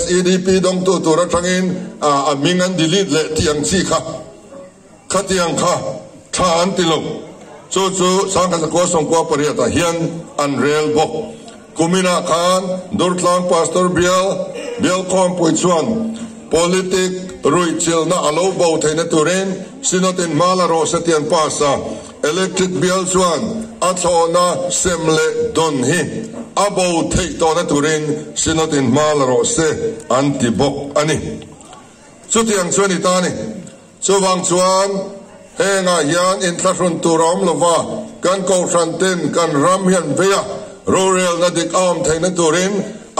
SEDP dawngtu tur atangin a hming an delete leh tih ang chi kha khatiang kha tha an ti lo. Chu chu 1998 ah hian an rel bawk. Kuminah khan Durtlang Pastor Bial Bialkhawmpui chuan politic ruihchilhna a lo bo theihna turin Synod in hma la rawh se tih an pass a. Electric bial chuan a thlawhna sem leh dawn hi a bo theih tawhna turin Synod in hma la rawh se an ti bawk a ni. Chutiang chu a ni ta a ni. Chuvang chuan hengah hian inthlahrun tur a awm lova, kan kohhran ten kan ram hian vei a, rorelna dik a awm theihna turin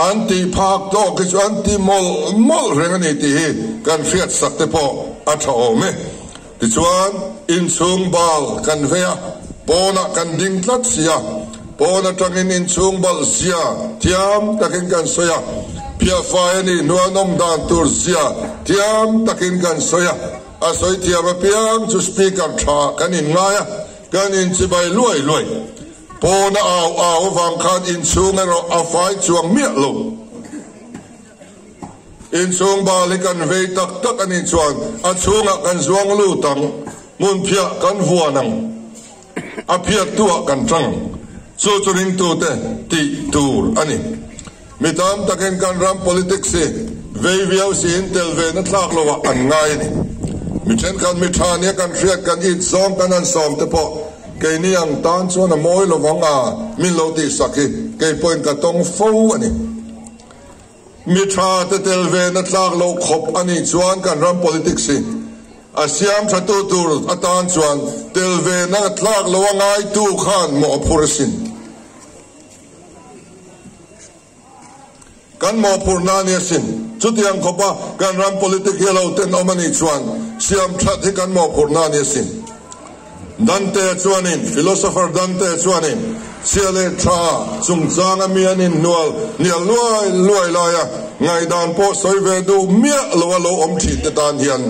an tih phak tawk hi chu an ti mawlh mawlh reng a ni tih hi kan hriatsak te pawh a tha awm e. Tichuan, inchhung bal kan vei a, pawnah kan ding tlat si a, pawn atangin inchhung bal zia thiam takin kan sawi a, phiahfai a nih hnuan awm dan tur zia thiam takin kan sawi a, a sawi thiam apiang chu speaker tha kan inngai a, kan inchibai luai luai. Pawna au au avang khan inchhung erawh a fai chuang miah lo. Inchhung bal hi kan vei tak tak a nih chuan a chhungah kan zuang lut ang, hmunphiah kan vuan ang, a phiattuah kan tang ang. Chu chu ringtute tih tur a ni. Mi tam takin kan ram politics hi vei viau siin tel ve na thlak loah an ngai a ni. Mi thenkhat mi tha nia kan hriat kan it zawng kan han sawm te pawh keini ang tan chuan a mawi lovang a min lo tihsak hi kei pawhin ka tawng fo a ni. Mi tha te tel ve na tlak loh khawp a nih chuan kan ram politics hi a siam tha tu tur atan chuan tel ve na tlak loh a ngaitu khan mawh a phur asin. Kan mawhphurhna a ni asin. Chutiang khawpa kan ram politic hi a lo tenawm a nih chuan siam that hi kan mawhphurhna a ni asin. Dante chuanin, philosopher Dante chuanin, chhia leh tha chungchanga mi an inhnual hnial luai luai laia ngaihdan pawh sawi ve duh miah loa lo awm thin te tan hian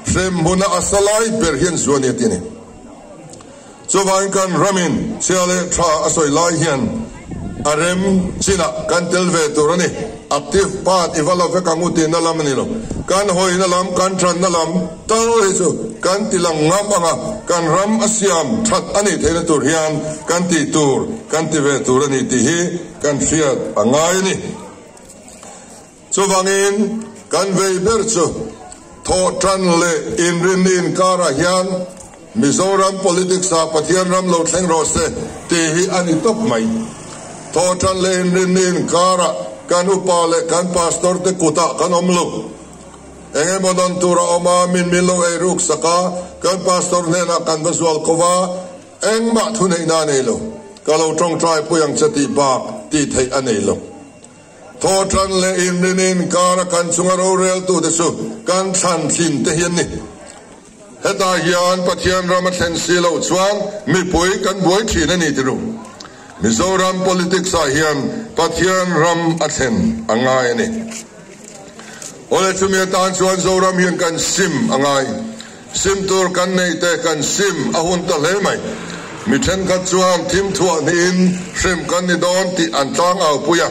hrem hmuna a sa lai ber hian zu a ni a ti a ni. Chuvangin kan ramin chhia leh tha a sawi lai hian a rem chinah kan tel ve tur a ni. Active part i va la vek ang u tihna lam a ni lo. Kan hawina lam, kan tanna lam tal hi chu kan ti lang ngam ang a, kan ram a siam that a nih theihna tur hian kan tih tur kan ti ve tur a ni tih hi kan hriat a ngai a ni. Chuvangin kan vei ber chu thawh tan leh inrinni inkarah hian Mizoram politics ah Pathian ram lo thleng rawh se tih hi a ni tawp mai. Thawh tan leh inrinni inkarah kan upa leh kan pastor te kutah kan awm lo. Eng emaw dawn tur a awm a, min min lo ei ruk sak a, kan pastor hnenah kan va zual ko va, engmah thuneihna a nei lo. Ka lo tawngtai pui ang che tih bak tih theih a nei lo. Thawhtan leh inrin inkara kan chunga roreltute chu kan thlan thin te hi an ni. Hetah hian Pathian ram a thlen si loh chuan mipui kan buai thin a ni ti ru. Mizoram politics ah hian Pathian ram a thlen a ngai a ni. Awle chumi atan chuan Zoram hian kan sim a ngai. Sim tur kan neih te kan sim a hun ta hle mai. Mi thenkhat chuan thim thuah hnihin hrem kan ni dawn tih an tlang au pui a,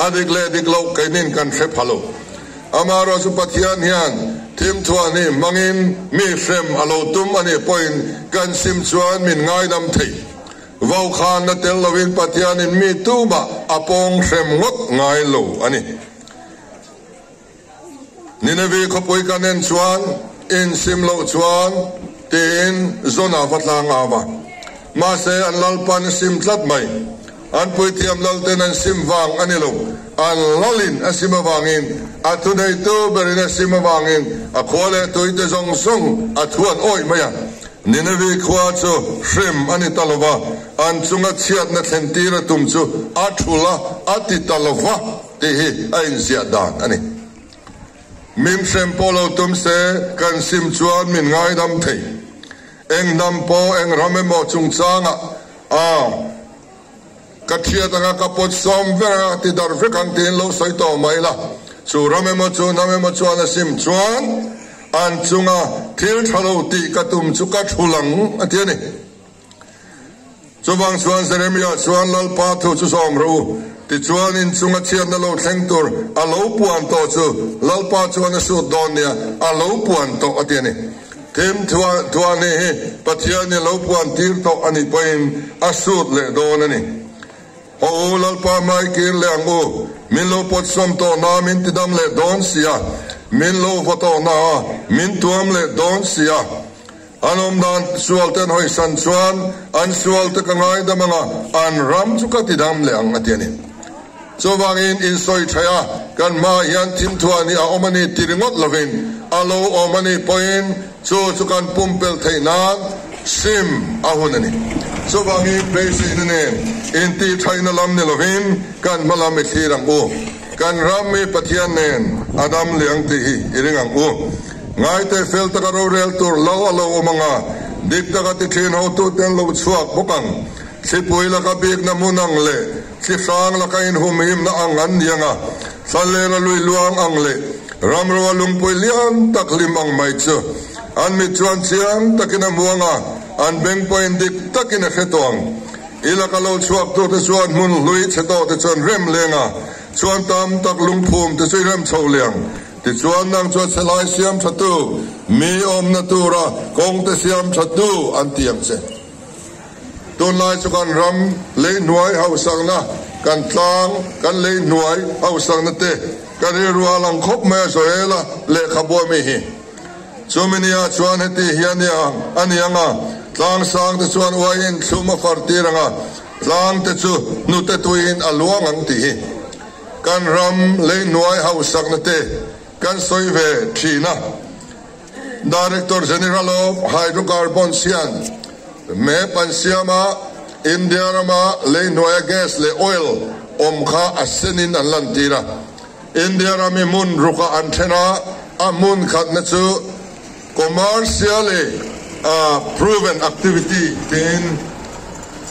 a dik leh dik loh keinin kan hre pha lo. Amaherawh chu Pathian hian thim thuah hnih hmangin mi hrem a lo tum a nih pawhin kan sim chuan min ngaidam thei. Vaukhana tel loin Pathianin mi tumah a pawng hrem ngawt ngai lo a ni. Nineveh khawpui kan en chuan insim loh chuan tiin Jonah va tlang au a. Mahse an Lalpan a sim tlat mai. An puithiam lalten an sim vang a ni lo, an lalin a sim avangin, a thuneitu berin a sim avangin a khua leh tuite zawng zawng a thu an awih mai a. Nineveh khua chu hrem a ni ta lo va, an chunga chhiatna thlentir a tum chu a thul a, a ti ta lo va. Tih hi a inziah dan a ni. Min hrem pawh lo tum se, kan sim chuan min ngaidam thei. Eng hnam pawh, eng ram emaw chungchangah a ka thiat anga ka pawt sawm vek anga ti darh vek ang tiin lo sawi tawh mai la. Chu ram emaw chu hnam emaw chuan a sim chuan an chunga thil tha lo tih ka tum chu ka thul ang a ti a ni. Chuvang chuan Jeremia chuan Lalpa thu chu zawm rawh u, tichuan inchunga chhiatna lo thleng tur a lo puan tawh chu Lalpa chuan a sut dawn nia a lo puan tawh a ti a ni. Thim thuahni hi Pathianin lo puan tir tawh a nih pawhin a sut leh dawn a ni. Haw u, Lalpa hmai kir leh ang u, min lo pawt sawm tawh na min tidam leh dawn si a, min lo vaw tawh na a min tuam leh dawn si a. An awm dan sual te an hawisan chuan an sual te ka ngaidam ang a, an ram chu ka tidam leh ang a ti a ni. Chuvangin insawi thaih a, kan hmaah hian thimthuah ni a awm a ni ti ringawt lovin a lo awm a nih pawhin chu chu kan pumpelh theih nan sim a hun a ni. Chuvangin beiseina nen intihṭhaihna lam ni lovin kan hma lam i thlir ang u. Kan ram hi Pathian nen a dam leh ang tih hi i ring ang u. Ngaite fel taka rorel tur lo a lo awm ang a, dik taka ti ṭhin hotute an lo chhuak bawk ang. Thlipui laka bikna hmun ang leh thli hrang laka inhumhimna ang an ni ang a, thlalera lui luang ang leh ramroa lungpui lian tak hlim ang mai chu an mit chuan chiang takin a hmu ang a, an beng pawhin dik takin a hre tawh ang. I laka lo chhuak turte chuan hmun hlui chhe tawhte chuan rem leng a, chuan tam tak lungphum te chu i rem chho leh ang. Tichuan nang chuan chelai siam tha tu, mi awmna tura kawngte siam tha tu an ti ang che. Tunlai chu kan ram leihnuai hausakna, kan tlang, kan leihnuai hausakna te ka rilru a lang khawp mai a Joela lehkhabu a mi hi. Chumi nia chuan heti hi a nia a ni ang a, tlang sang te chuan uaiin thlum a far tir ang a, tlang te chu hnute tuiin a luang ang tih hi. Kan ram leihnuai hausakna te kan sawi ve thin a, Director General of Hydrocarbons hian map an siam a, India rama leihnuaia gas leh oil awm kha a senin an lantir a. India ram hi hmun rukah an then a, a hmun khatna chu commercially proven activity tiin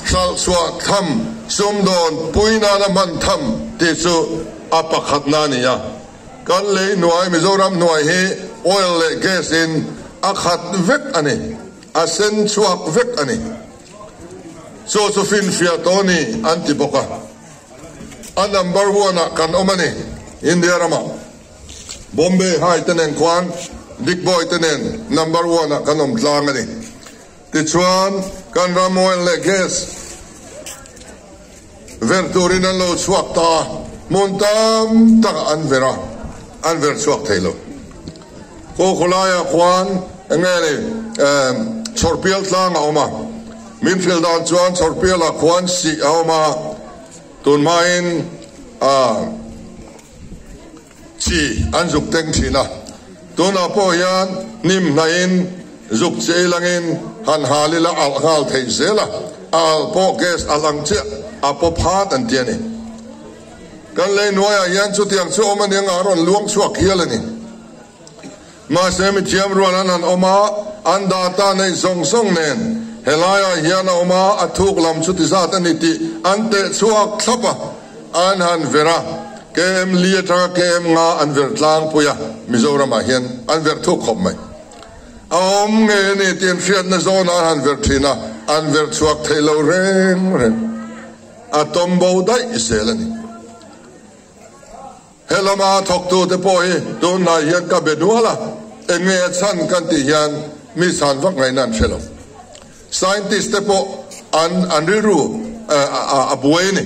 hralh chhuah tham, sumdawn pui nana hman tham tih chu a pakhatna a ni a. Kan lei hnuai Mizoram hnuai hi oil leh gas in a khat vek a ni, a sen chhuak vek a ni. Chu chu finfiah tawh a ni an ti bawk a. A number one ah kan awm a ni India ramah. Bombay High te nen khuan Big Boy te nen number one ah kan awm tlang a ni. Tichuan kan ram oil leh gas ver turin an lo chhuak ta a, hmun tam tak ah an ver a, an ver chhuak thei lo. Khaw khawlaiah khuan eng nge ni chhawrpial tlang a awm a, min hrilh dan chuan chhawrpialah khuan sih a awm a, tun hmain chi an zuk teng thin a, tunah pawh hian hnim hnaihin zuk chi ei langin han hal ila alh nghal theih zel a, a alh pawh gas alh ang chiah a pawp hat an ti a ni. Kan lei hnuaiah hian chutiang chu awm a ni anga a rawn luang chhuak hial a ni. Mahse mithiam rual an han awm a, an data neih zawng zawng nen helaiah hian a awm a, a thuk lam chu ti zat a ni tih an teh chhuak thlap a, an han ver a, KM li atanga KM nga an ver tlangpui a, Mizoramah hian an ver thuk khawp mai. A awm ngei a ni tih an hriatna zawnah an han ver thin a, an ver chhuak thei lo reng reng. A tawm bo daih zel a ni. He lama thawktute pawh hi tunlai hian ka be dual a, eng nge a chhan kan tih hian mi chhan vak ngaihna an hre lo. Scientist te pawh an an rilru a buai a ni.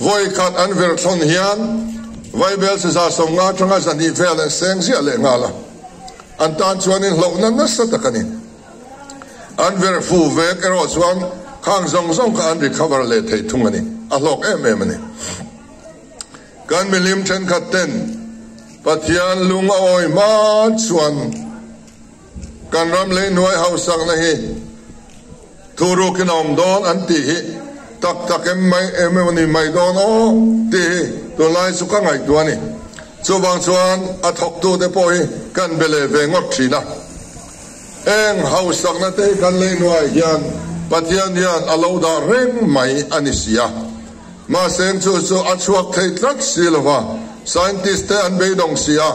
Vawi khat an vir thlawn hian Vaibel chiza 50 atanga 200 vel an seng ziah leh nghal a, an tan chuan inhlauhna nasa tak a ni. An ver fu vek erawh chuan khang zawng zawng kha an recover leh thei thung a ni. A hlawk em em a ni. Kan milim thenkhat ten Pathian lung a awi hma chuan kan ram lei hnuai hausakna hi thurukin a awm dawn an tih hi tak tak em mai em emaw ni mai dawn aw tih hi tunlai chu ka ngaihtuah a ni. Chuvang chuan a thawktute pawh hi kan be leh ve ngawt thin a. Eng hausakna te hi kan lei hnuaiah hian Pathian hian a lo dah reng mai a ni si a. Mahse eng chu chu a chhuak thei tlat si lo va, scientist te an beidawng si a.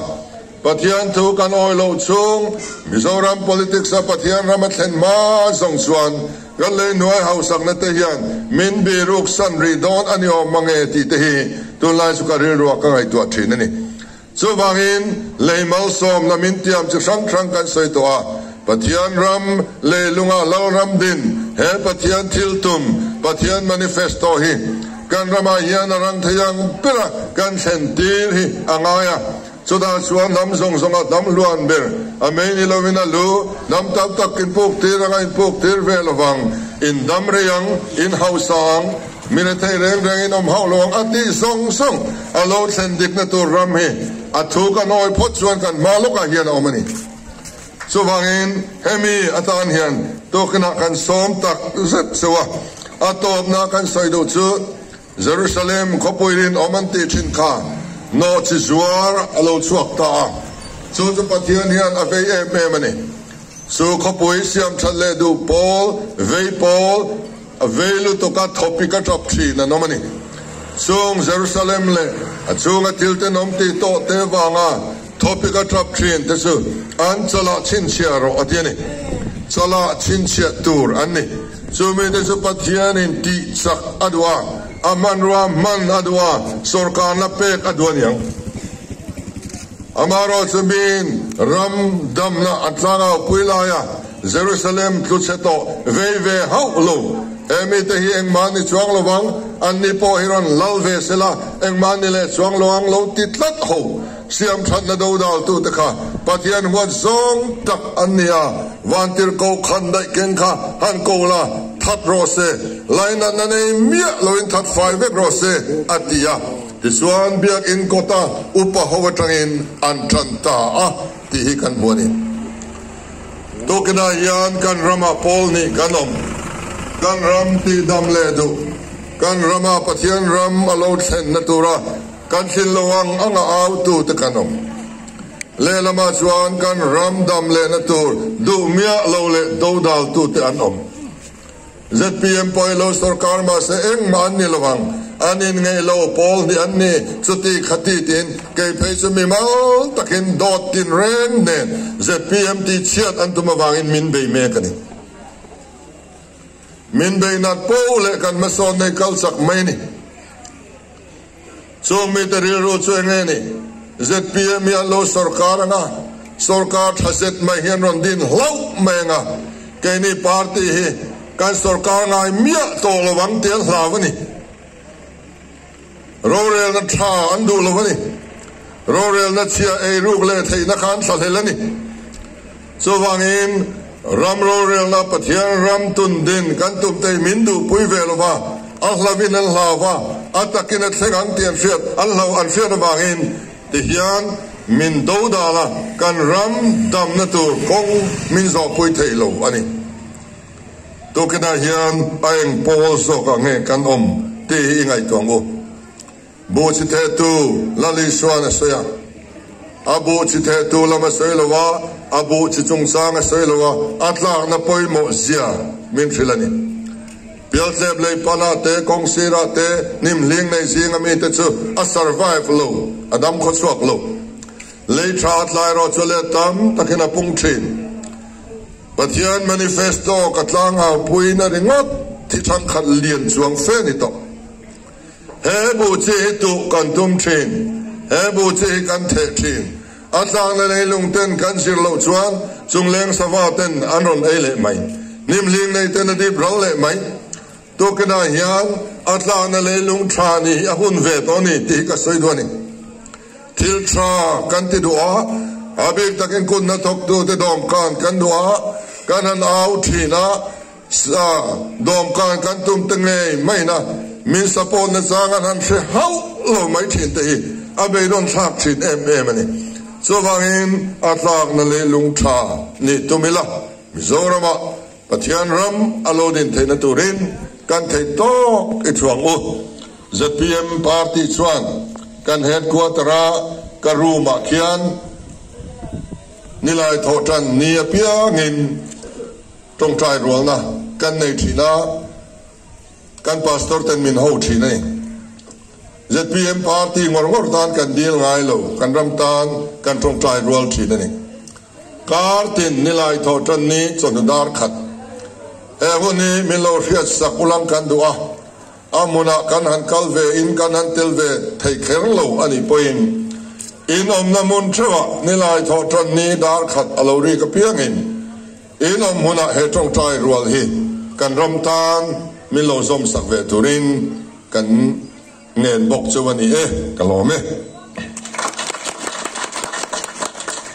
Pathian thu kan awi loh chhung Mizoram politics a Pathian ram a thlen hma zawng chuan kan lei hnuai hausakna te hian min biruk san rih dawn a ni awm mange tih te hi tunlai chu ka rilruah ka ngaihtuah thin a ni. Chuvangin, lei malsawmna min tiam chi hrang hrang kan sawi tawh a, Pathian ram, leilunga Lalram din, he Pathian thil tum, Pathian manifesto hi kan ramah hian a rang thei ang bera kan thlen tir hi a ngai a. Chutah chuan hnam zawng zawnga hnam hluan ber, a mei ni lovin a lu, hnam tam tak inpuk tir anga inpuk tir ve lovang, in dam rei ang, in hausa ang, Mi rethei reng rengin awm hauh lo ang a tih zawng zawng a lo thlen dikna tur ram hi a thu kan awi phawt chuan kan hma lawkah hian a awm a ni. Chuvangin hemi atan hian tukinah kan sawm tak zet cheu a, a tawpna kan sawi duh chu Jerusalem khawpui rinawm an tih thin kha nawhchi zuar a lo chhuak ta a, chu chu Pathian hian a vei em em a ni. Chu khawpui siam that leh duh pawl, vei pawl, A vei lutuk a, thawpi ka tap thin an awm a ni. Chung Jerusalem leh a chhunga thil tenawm tih tawh te vanga thawpi ka tap thin te chu an chalah chhinchhiah rawh a ti a ni. Chalah chhinchhiah tur an ni. Chu mite chu Pathianin tih chak a duh a, a hmanrua hman a duh a, sawrkarna pek a duh a niang. Amaherawhchu miin ram damna an tlangau pui laia Jerusalem tlu chhe tawh vei ve hauh lo. He mite hi engmah ni chuang lo vang, anni pawh hi rawn lal ve se la, engmah ni leh chuang lo ang lo ti tlat ho. Siam thatna dodaltute kha Pathian huat zawng tak an ni a, vantirhkoh khan daih keng kha han ko la, that rawh se, lainatna nei miah loin that fai vek rawh se, a ti a. Tichuan Biakinn kawta upa ho atangin an tan ta a tih hi kan hmu a ni. Tukinah hian kan ramah pawl nih kan awm. Kan ram tihdam leh duh. Kan rama Pathian ram a lo thlenna tura kan thlin lo ang anga autute kan awm. Lehlamah chuan kan ram dam lehna tur duh miah lo leh dodaltute an awm. Zpm pawh hi lo sorkar mahse engmah an ni lo ang, an inngeih lo pawl hnih an ni, chuti khati tiin kei phei chu mi mal takin dawt tin reng nen zpm tih chhiat an tum avangin min bei mek a ni. Min bei nat poh leh kan hmasawn nei kal chak mai a ni. Chung mite rilru chu eng nge ni? Zpm hi an lo sorkar ang a, sorkar tha zet mai hi an rawn din hlauh mai ang a, keini party hi kan sorkar ngai miah tawh lo ang tih an hlau a ni. Rorelna tha an duh lo a ni. Rorelna chhia eiruk leh theihna kha an thlahlel a ni. Chuvangin ram rorelna Pathian ram tun din kan tum te hi min duhpui ve lo va, a hlavin an hlau va, a takin a thleng ang tih an hriat an hlau an hriat avangin tihian min do dal a, kan ram damna tur kawng min zawhpui thei lo a ni. Tukinah hian a eng pawl zawkah nge kan awm tih hi i ngaihtuah ang u. Buh chi thehtu Lal Isuan a sawi a. A buh chi thehtu lam a sawi lo a, a buh chi chungchang a sawi lo a, a tlakna pawimawh zia min hrilh a ni. Pialtlep lei panah te, kawng sirah te, hnim hling nei zinga mite chu a survive lo, a dam khawchhuak lo. Lei tha a tlai erawh chu let tam takin a pung thin. Pathian manifesto ka tlangau puiin a ringawt thi thangkhat lian chuang fe ni tawh. He bu chi hi tuh kan tum thin, he bu chi hi kan theh thin. A tlakna leilung ten kan zir loh chuan chungleng sava ten an rawn ei leh mai. Hnim hling nei ten a dip ral leh mai. Tukinah hian a tlakna leilung tha ni hi a hun ve tawh a ni tih hi ka sawi duh a ni. Thil tha kan ti duh a, a bik takin kut hnathawktute dawmkan kan duh a, kan han au thin a, Sa dawmkan kan tum te ngei main a, min support na chang an han hre hauh lo mai thin te hi a beidawn thlak thin em em a ni. Chuvangin a tlakna leilung tha nih tum ila, Mizoramah Pathian ram a lo din theihna turin kan theih tawk i thuang u. Zpm party chuan kan headquarter-a ka room-ah khian nilai thawhtan ni apiangin, Tawngtai rualna kan nei thin a, kan Pastor ten min ho thin a ni. Zpm party ngawr ngawr tan kan dil ngai lo, kan ram tan kan tawngtai rual thin a ni. Kar tin nilai thawh tan ni chawhnu dar khat. He hun hi min lo hriat sak ulang kan duh a, a hmunah kan han kal ve in kan han tel ve thei kher lo a nih pawhin in awmna hmun theuhah nilai thawh tan ni dar khat a lo rik apiangin In awm hunah he tawngtai rual hi kan ram tan min lo zawm sak ve turin kan ngen bawk chu a ni e, ka lawm e.